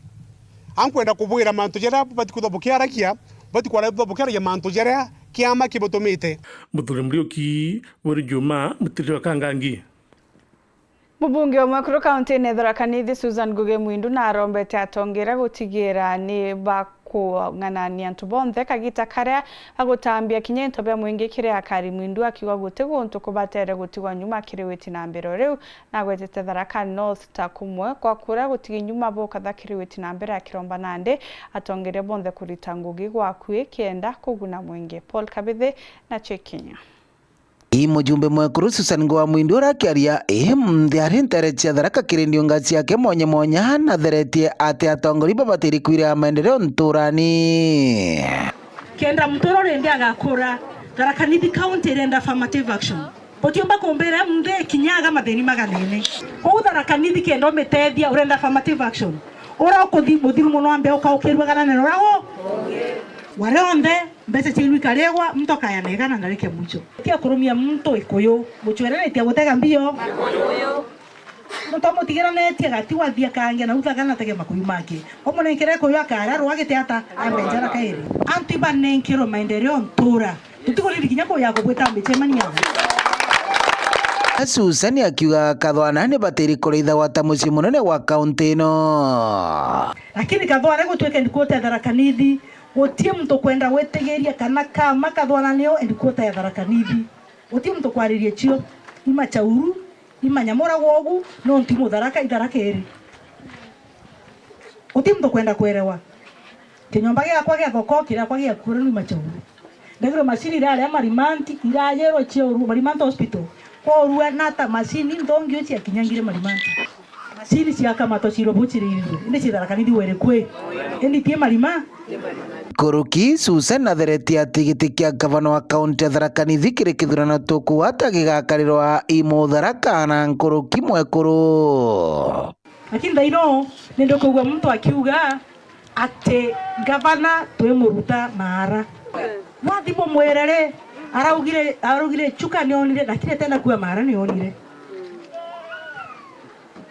ankwenda kubwira mantu jaria bubati kwithirwa bukiaragia, bubati kwithirwa bukiaragia mantu jaria kiama kibutumite. Muthuri Muriuki, Wiri Juma, Mutiriri wa Kangangi. Mubunge umwe kuru kaunti-ini ya Tharaka Nithi, Susan Ngugi Mwindu, narombete atongeria gutigira ni bakung'anania antu bonthe kagita karia agutambia kinya into bia mwingi kiri akari. Mwindu akiuga guti guntu kubatere gutigwa nyuma kiri witi na mbere o riu, nagwetete Tharaka North ta kumwe kwa kuria gutigi nyuma bukatha kiri witi na mbere akiromba nandi atongeria bonthe kurita ngugi gwakui kenda kuguna mwingi. Paul Kabithi na Chekinya. Ii mujumbe mwekuru Susan Ngoa Mwindu uria akiaria ii munthi ari ntere cia Tharaka kiri ndiunga ciake mwanya mwanya, natheretie ati atongori babatiri kwira maendeleo nturani. Kenda muturo rindi agakura, Tharaka Nithi County irenda affirmative action. Utiumba kumbira munthi kinyaga mathini maganene. Kou Tharaka Nithi kenda umitethia urenda affirmative action. Uria ukuthi muthiru muno ambe ukaukirua kana neno rao. Ware onthe Mbeca ciainu ikarigwa, muntu akaya na igana ndarike mwicho. Tia kurumia muntu ikuyu, gucwereretia gutega mbio. Muntu amutigiranetie gati wathia kangia na uthaga na tege makuyu make. Umunenkere ikuyu akara rwagite ata, ambe njara kairi. Antu ibanenkirwe maendeleo ntura. Tutikuriri kinya kuya kubwita micemania. Susan akiuga Kathwana ni batiri kurithagwa ta mucii munene wa kaunti ino. Lakini Kathwana gutwike ndikuote Tharaka Nithi, Guti muntu kwenda gwitigiria kana kama Kathwana nio headquarter ya Tharaka Nithi. Guti muntu kwariria cio. Ima Chauru, ima Nyamura gwogu, no nti Mutharaka, Itharaka iri. Guti muntu kwenda kwerewa. Kinyomba giakwa gia thoko kiriakwa giakura numa Chauru. Ndagirwe macini iraria Marimanti, irajirwe Chauru, Marimanti Hospital. Kworua nata macini nthongi ucio akinyangire Marimanti. Macini cia kamato ciro buciririrwe. Indi ci Tharaka Nithi were kwi. Indi ti Marima. Nkuruki Susan athereti ati giti kia gavana wa kaunti ya Tharaka Nithi kiri kithurano tukugwata gigakarirwa i Mutharaka na nkuruki mwekuru. Lakini thaino nindukugua muntu akiuga ati gavana twimuruta maara. Wathi bumwire ri, araugire, araugire chuka nionire, lakini atenda kua maara nionire.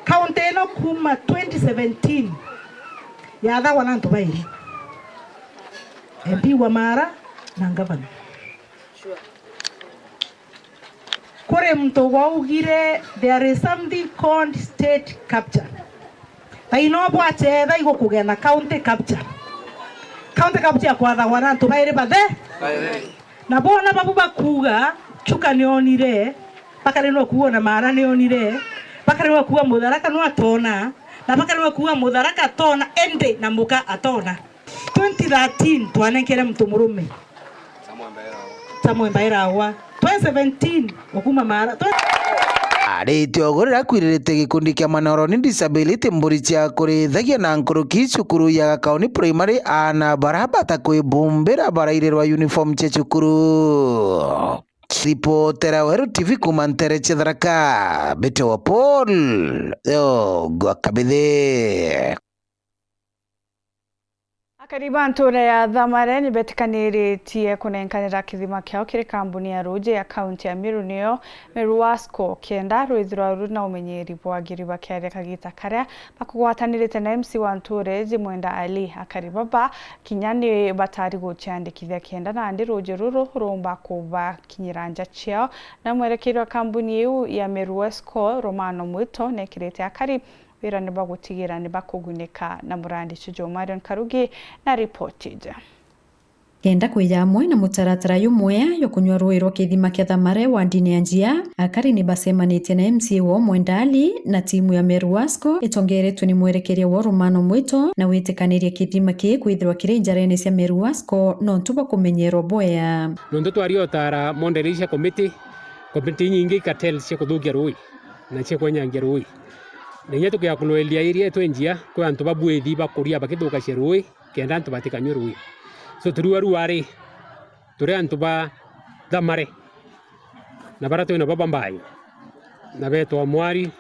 Kaunti ino kuma twenty seventeen yathagwa na antu bairi, M P wa Mara na ngavana. Kuri muntu waugire there is something called state capture. Thaino bwachetha igukugea na county capture. County capture kwathagwa na antu bairi bathe. Na bona babu bakuuga, Chuka nionire, bakari no kuuga na Maara nionire, bakari no kuuga Mutharaka no atona, na bakari no kuuga Mutharaka atona, indi na Muka atona. Twenty thirteen twanenkere muntu murume. Samuel Mbairagwa. Twenty seventeen ukuma Maara. Twe- Arite ugurira kwiriritie gikundi kia Manoroni Disability mburi cia kurithagia na nkuruki cukuru ya Gakaoni Primary, aana bara bata kwibumbira barairirwa uniform cia cukuru. Ripotera Weru T V kuma ntere cia Tharaka, Mbite wa Paul, yo gwa Kabithi. Akari ba ntuura ya Thamare ni betikaniritie kunenkanira kithima kiao kiri kambuni ya ruuji ya kaunti ya Meru, niyo Meru Wasco, kenda rwithirwa ruri na umenyeri bwagiri bakiaria kagita karia bakugwatanirite na M C wa ntuura iji Mwenda Ali. Akari baba kinya ni batari guciandikithia kenda nandi ruuji ruru rumba kubakinyira nja ciao. Na mwerekeri wa kambuni iu ya Meru Wasco, Romano Mwito, nekirite akari wira ni bwa gutigira ni bakugunika na murandi uju. Marion Karugi na ripoti iji. Kenda kwija amwe na mutaratara jumwea jwa kunyua ruuji rwa kithima kia Thamare wandini ya Njia, akari ni bacemanitie na M C A wao Mwenda Ali na timu ya Meru Wasco itongeretwe ni mwerekeria wao Romano Mwito na witikaniria kithima kii kwithirwa kiri njarene cia Meru Wasco nontu bwa kumenyerwa bwea. Nontu twari utara model cia committee, committee inyingi i cartel cia kuthukia ruuji na cia kwenyangia ruuji. Na inya tukiakulwelia area yetu e Njia, kwi antu babwithi bakuria bakithukacia ruuji kenda antu batikanyue ruuji. So, turiwa ruari, turi antu ba Thamare, na bara twi nabo ba Mbayu, na betwa Mwari,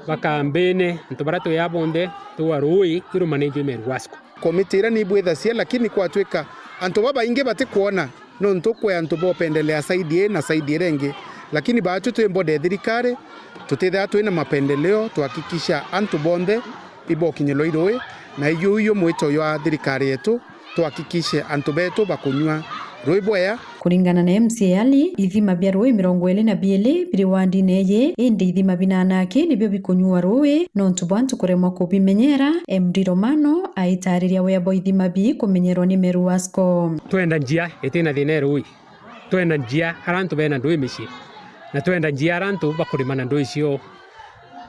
ba Kambene, antu bara twi aa bonthe, tuwa ruuji irumanitue Meru Wasco. Komiti iria ni ibwithacia, lakini kwatwika antu babaingi batikwona, nontu kwi antu bopendelea side ii na side iria ingi, lakini baatwi twi body ya thirikari, tutithia twi na mapendeleo, twahakikisha antu bonthe ibokinyirwa i ruuji, na iu iu mwito jwa thirikari yetu, twahakikishe antu betu bakunyua ruuji bwea. Kuringana na M C A Ali, ithima bia ruuji mirongo iiri na biiri biri wandine iji, indi ithima binana aki nibio bikunyua ruuji nontu bwa antu kuremwa kubimenyera. M D Romano aitariria wea bwa ithima bii kumenyerwa ni Meru Wasco. Twenda Njia itina thina ya ruuji, twenda Njia ara antu bena nduuji micii, na twenda Njia ara antu bakurima na nduuji ciao.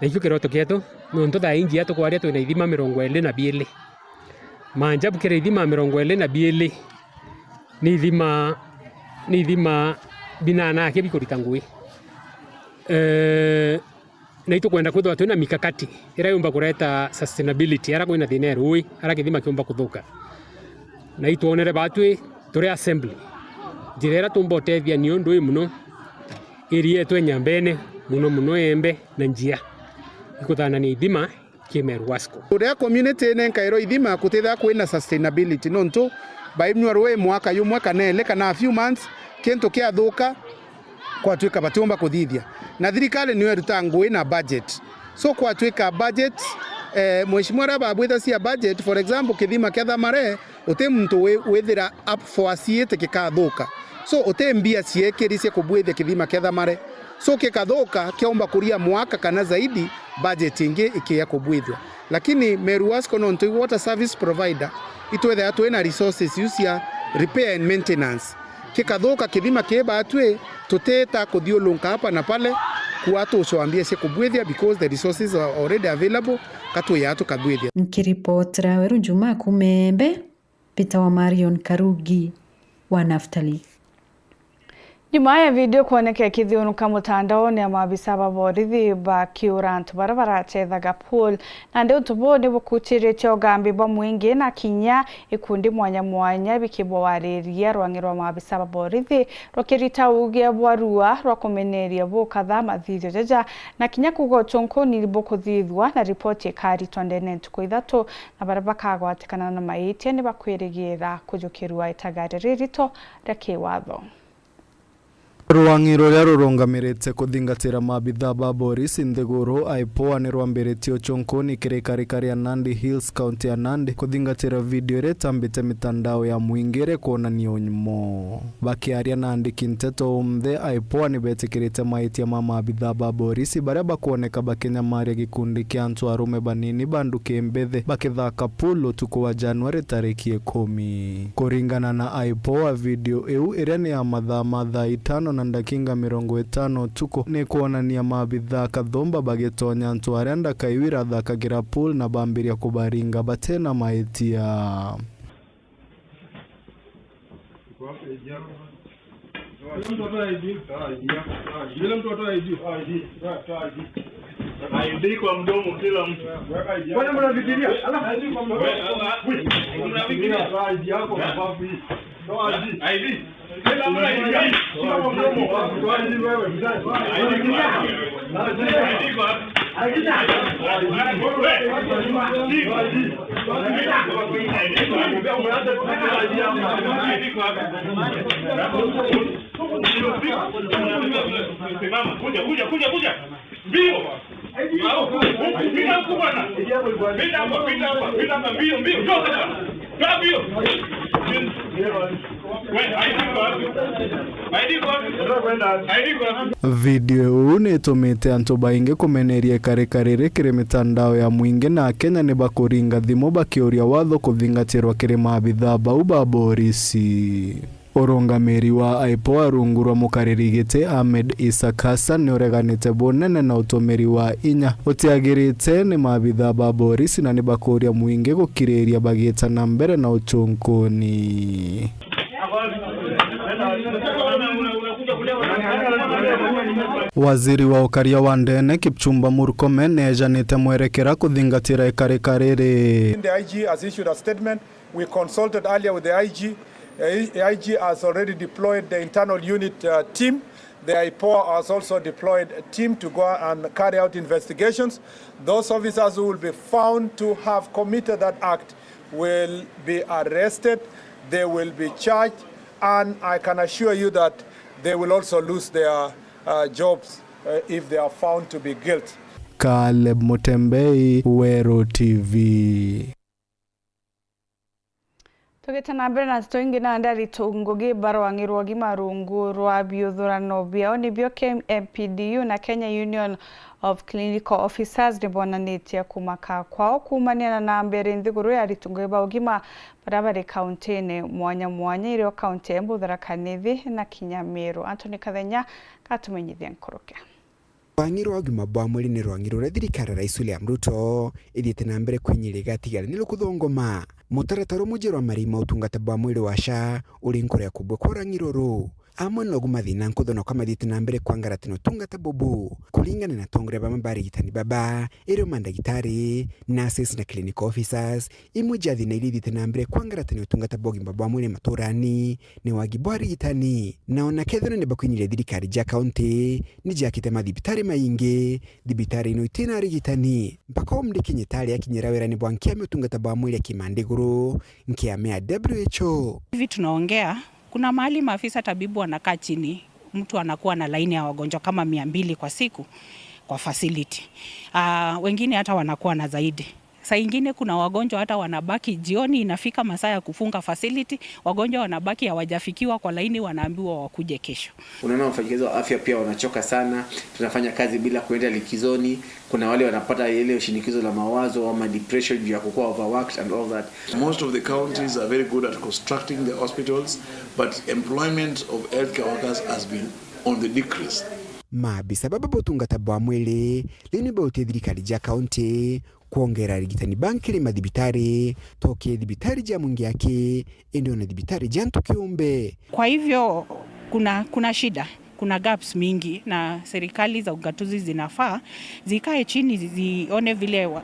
Na ikio kiroto kietu, nontu thaa ii Njia tukwaria twina ithima mirongo iiri na biiri. Maajabu kiri ithima mirongo iiri na biiri, ni ithima, ni ithima binana aki bikurita ngugi. Eh, na itukwenda kwithirwa twina mikakati iria yumba kureta sustainability, ara kwina thina ya ruuji, ara kithima kiumba kuthuka. Na itwonere baatwi turi assembly, njira iria tumba utethia niyo nduuji muno, area yetu e Nyambene, muno muno Embe na Njia, ikuthanania ithima ki Meru Wasco. Uria community inenkairwa ithima kutithia kwina sustainability, nontu bainyua ruuji mwaka jumwe kana iiri kana a few months, kintu kiathuka, kwatwika batiumba kuthithia. Na thirikari niyo irutaa ngugi na budget. So kwatwika budget, eh, mheshimiwa aria babwithacia budget, for example, kithima kia Thamare, uti muntu wi-, withira up for a C eight gikathuka. So uti mbia ciekiri cia kubwithia kithima kia Thamare. So gikathuka, kiaumba kuria mwaka kana zaidi, budget ingi ikiya kubwithua. Lakini Meru Wasco nontu i water service provider, itwethagirwa twina resources iu cia repair and maintenance. Gikathuka kithima kii baatwi, tutita kuthiurunka hapa na pale, kuaa tucwaa mbia cia kubwithia because the resources are already available, ka twiaa tukabwithia. Nkiripotera Weru Njuma kuuma Embe, Peter wa Marion Karugi wa Naftali. Nyuma ya video kwoneka ikithiunuka mutandaone ya maabisa ba borithi bakiura antu baria barachethaga pool, nandi untu buu ni bukuchiritie ugambi bwa mwingi na kinya ikundi mwanya mwanya bikibwariria rwang'i rwa maabisa ba borithi rukirita uuge bwa rua rwa kumeneria bukatha mathithio jaja na kinya kuuga uchunkuni bukuthithua na ripoti ikaritwa ndene ntuku ithatu. Na baria bakagwatikana na maitia ni bakwirigira kujukirua itagaria ririto ria kiwatho. Rwang'i ruria rurungamirite kuthingatira maabithaa ba borisi nthiguru, IPOA, ni rwambiritie ucunkuni kiri ikarika ria Nandi Hills, kaunti ya Nandi, kuthingatira video iria itambite mitandao ya mwingi iria ikwonania unyumo. Bakiaria na andiki nteto unthe, IPOA ni betikirite maitia ma maabithaa ba borisi baria bakwoneka bakinyamaria gikundi kia antu arume banini ba nduki mbithi bakithaka pool utuku wa Januari tariki ikumi. Kuringana na IPOA, video iu iria ni ya mathaa ma thaa itano na ndakinga mirongo itano utuku ni kwonania maabithaa kathumba bagitonya antu aria ndaka iu irathakagira pool na bambiria kubaringa batena maitia. Kila mtu atoe I D. Kila mtu atoe I D. I D kwa mdomo, kila mtu. Kwani mnafikiria? Alafu I D kwa mdomo. Wewe, ah, ah, mnafikiria? Toa I D yako na babu hii. Toa I D. I D. Kila mtu I D. Shika kwa mdomo. Toa I D wewe, mzee. I D kwa wapi? I D kwa wapi? Simama, kuja, kuja, kuja, kuja. Mbio. Huku, huku, pita huku bwana. Pita hapa, pita hapa, pita hapa, mbio, mbio. Toka bwana. Toka mbio. Wewe, I D kwa wapi? I D kwa wapi? I D kwa wapi? Video iu ni itumite antu baingi kumeneria ikarika riri kiri mitandao ya mwingi, na Akenya ni bakuringa thimu bakiuria watho kuthingatirwa kiri maabithaa bau ba borisi. Urungamiri wa IPOA rungu rwa mukariri giti Ahmed Isaac Hassan ni ureganite bunene na utumiri wa inya utiagirite ni maabithaa ba borisi, na ni bakuria mwingi gukiriria bagiita na mbere na ucunkuni. Waziri wa ukaria wa ndene Kipchumba Murkomen neejanite mwerekera kuthingatira ikarika riri. The I G has issued a statement. We consulted earlier with the I G. Uh, I G has already deployed the internal unit, uh, team. The IPOA has also deployed a team to go and carry out investigations. Those officers who will be found to have committed that act will be arrested, they will be charged, and I can assure you that they will also lose their, uh, jobs, uh, if they are found to be guilty. Caleb Mutembei, Weru T V. Tugite na mbere na nteto ingi, nandi aritu ngugi barwang'irwa ugima rungu rwa biuthurano biao nibio K M P D U na Kenya Union of Clinical Officers nibonanitie kumaka kwao kuumania na namba iri nthiguru ya aritu ngugi ba ugima baria bari kauntine mwanya mwanya, irio kaunti ya Embu, Tharaka Nithi na kinya Meru. Anthony Kathenya gatumenyithia nkuruki. Rwang'i rwa ugima bwa mwiri ni rwang'i ruria thirikari ya Rais William Ruto ithiite na mbere kwinyiria igatigara ni rukuthongoma. Mutaratara umwe mwerũ wa marei ma utungata bwa mwiri wa SHA uri nkuria kubua kwa rwang'i ruru. Amwe nogu mathina nkuthonokwa mathiite na mbere kwangaratania utungata bubu, kuringana na atongoria bamwe ba arigitani baba, irio mandagitari, nurses na clinical officers. Imwe cia thina iria ithiite na mbere kwangaratania utungata bwa ugima bwa mwiri maturani ni wagi bwa arigitani. Na ona kethira ni bakwinyiria thirikari cia kaunti, ni ciakite mathibitari maingi, thibitari ino itina arigitani. Mpaka umri kinyitari akinyira wirani bwa nkiame utungata bwa mwiri akima ndiguru, nkiame ya W H O. Hivi tunaongea, kuna mahali maafisa tabibu wanakaa chini, mtu anakuwa na laini ya wagonjwa kama mia mbili kwa siku kwa facility. Ah, wengine hata wanakuwa na zaidi. Saa ingine kuna wagonjwa hata wanabaki, jioni inafika masaa ya kufunga facility, wagonjwa wanabaki hawajafikiwa kwa laini, wanaambiwa wakuje kesho. Unaona, wafanyikazi wa afya pia wanachoka sana, tunafanya kazi bila kuenda likizoni. Kuna wale wanapata ile shinikizo la mawazo ama depression juu ya kukuwa overworked and all that. Most of the counties are very good at constructing the hospitals, but employment of healthcare workers has been on the decrease. Maabisa baba ba utungata bwa mwiri riu ni bautie thirikari cia kaunti kwongera arigitani ba nkiri mathibitari, toke thibitari cia mwingi aki, indi ona thibitari cia antu kiumbe. Kwa hivyo, kuna, kuna shida, kuna gaps mingi, na serikali za ugatuzi zinafaa zikae chini zi-, zione vile wa-,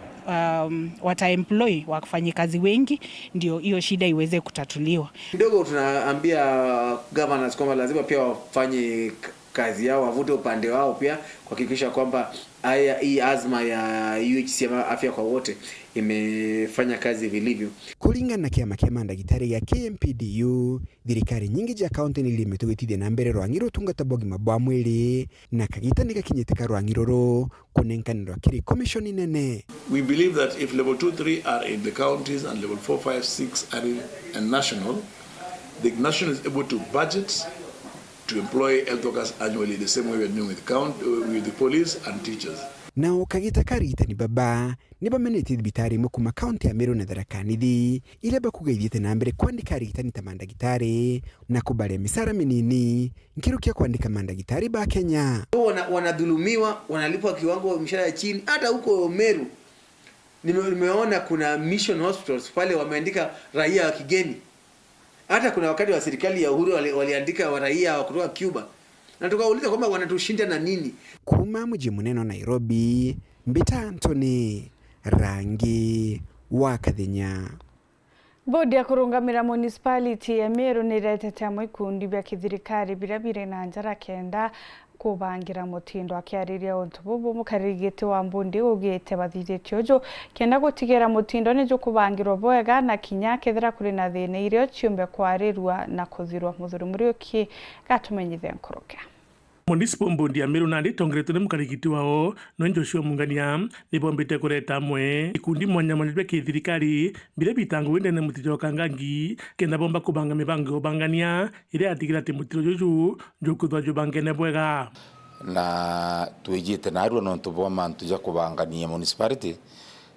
um, wataemploy wafanyikazi wengi, ndio hiyo shida iweze kutatuliwa. Kidogo tunaambia governors kwamba lazima pia wafanye k-, kazi yao, wavute upande wao pia, kuhakikisha kwamba Aya, hii azma ya U H C ama afya kwa wote imefanya kazi vilivyo. Kuringana na kiama kia mandagitari gia K M P D U, thirikari nyingi ja kaunti ni irimitwe gwitithia na mbere rwang'i rwa utungata bwa ugima bwa mwiri, na kagita ni gakinyite ka rwang'i ruru kunenkanirwa kiri komishoni nene. We believe that if level two, three are in the counties and level four, five, six are in, and national, the national is able to budget to employ health workers annually the same way we are doing with count-, with the police and teachers. Nao kagita ka arigitani baba ni bamenetie thibitari imwe kuuma kaunti ya Meru na Tharaka Nithi, iria bakuga ithiite na mbere kwandika arigitani ta mandagitari na kubaria micara minini nkiruki ya kwandika mandagitari ba Kenya. Wana-, wanadhulumiwa, wanalipwa kiwango mishahara ya chini. Hata huko Meru, nime-, nimeona kuna mission hospitals pale wameandika raia wa kigeni. Hata kuna wakati wa serikali ya Uhuru wali-, waliandika wa raia wa kutoka Cuba. Na tukauliza kwamba wanatushinda na nini? Kuuma muji munene wa Nairobi, mbita Anthony Rangi wa Kathenya. Bodi ya kurungamira municipality ya Meru ni iretete amwe ikundi bia kithirikari biria biri na njara kenda kubangira mutindo. Akiariria untu bubu, mukariri giti wa mbundi ugite bathithitie uju kenda gutigira mutindo ni jukubangirwa bwega na kinya kethira kuri na thina irio ciumbe kwarirua na kuthirwa. Muthuri Muriuki gatumenyithia nkuruki. Municipal Board ya Meru nandi itongeretwe ni mukariri giti wao, nwe Joshua Mungania, nibombite kureta amwe ikundi mwanya mwanya bia kithirikari biria bitangagwa ndene mutitiro wa Kangangi, kenda bomba kubanga mibango ya ubangania iria yatigira ati mutitiro juju jukwithwa jubangene bwega. Na twijite narua nontu bwa mantu ja kubangania municipality,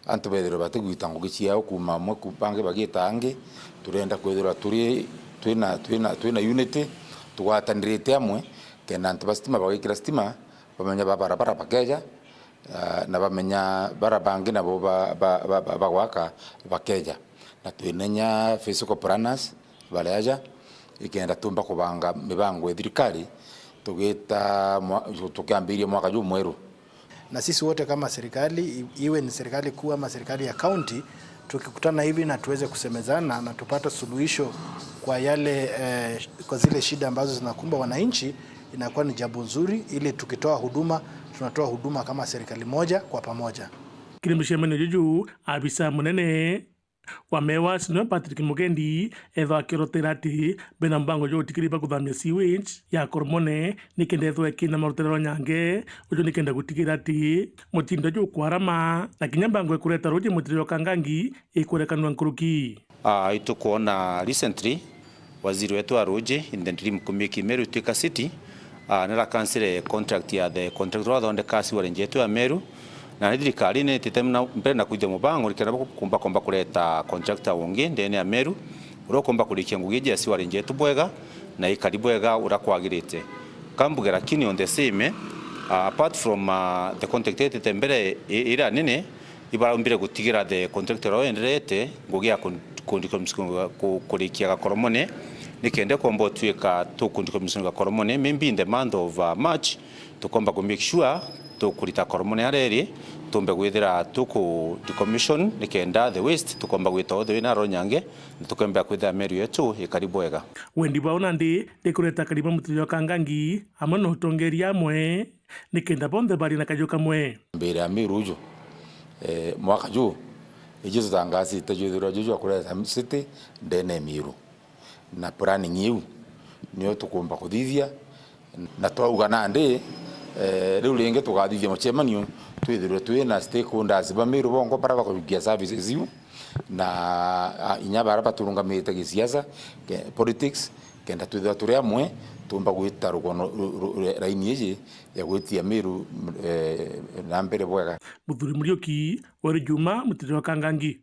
antu bethirwe batigwita ngugi ciao kuuma amwe ku-, bangi bagita angi. Turenda kwithirwa turi, twina, twina, twina unity, tugwatanirite amwe, kenda antu ba stima bagikira stima, bamenya ba barabara bakeja, ah, na bamenya bara bangi nabo ba, ba, ba, ba, bagwaka bakeja. Na twinenya physical planners bari aja, ikenda tumba kubanga mibango ya thirikari, tugita mwa-, tukiambiria mwaka jumweru. Na sisi wote kama serikali, i-, iwe ni serikali kuu ama serikali ya county, tukikutana hivi na tuweze kusemezana na tupate suluhisho kwa yale, eh, kwa zile shida ambazo zinakumba wananchi, inakuwa ni jambo nzuri, ili tukitoa huduma, tunatoa huduma kama serikali moja kwa pamoja. Kiri mucemanio juju, abisa munene wa Mewas niwe Patrick Mugendi ethwa akirotera ati bena mbango jwa gutikiri bakuthamia sewage ya Koromone nikenda ethwa ikina marutire rwa nyange, uju nikenda gutigira ati mutindo jukwarama na kinya mbango ikureta ruji mutire jwa Kangangi ikurekanua nkuruki. Ah, itukwona recently waziri wetu wa ruji in the interim kumiki Meru itwika city, ah, nara cancel contract ya the contractor wathondeka sewerage yetu ya Meru, na ni thirikari ni itite na mbere na kwithia mubango nikenda kumba komba kureta contractor ungi ndene ya Meru uria ukomba kurikia ngugi iji ya sewerage yetu bwega na ikari bwega uria kwagirite. Kambuge lakini on the same, ah, apart from, ah, the contract itite mbere i-, iria nene, ibaraumbire gutigira the contractor uria wenderete ngugi ya kun-, kun-, ku-, kurikia Gakoromone, nikenda komba utwika tukundika mwisoni Gakoromone, maybe in the month of, uh, March, tukomba ku make sure tukurita Koromone aria iri, tumbe gwithira tuku decommission, nikenda the waste tukomba gwita othe wina ronyange, na tukembea kwithira Meru yetu ikari bwega. Wendi bwao nandi rikureta karibu mutiri wa Kangangi amwe na utongeria amwe nikenda bonthe bari na kaju kamwe. Mbere ya Meru uju, eh, mwaka ju, iji tutangasite jwithirwa juju jwa kureta city ndene ya Meru. Na planning iu niyo tukumba kuthithia, na twauga nandi, eh, riu ringi tugathithia mucemanio, twithirwe twi na stakeholders ba Meru bongo bara bakujukia services iu, na, ah, inya bara baturungamite gisiasa, ke-, politics, kenda twithirwa turi amwe, tumba gwita rugono, ru-, ru-, ru-, raini iji ya gwitia Meru, eh, na mbere bwega. Muthuri Muriuki, wari Juma, mutiri wa Kangangi.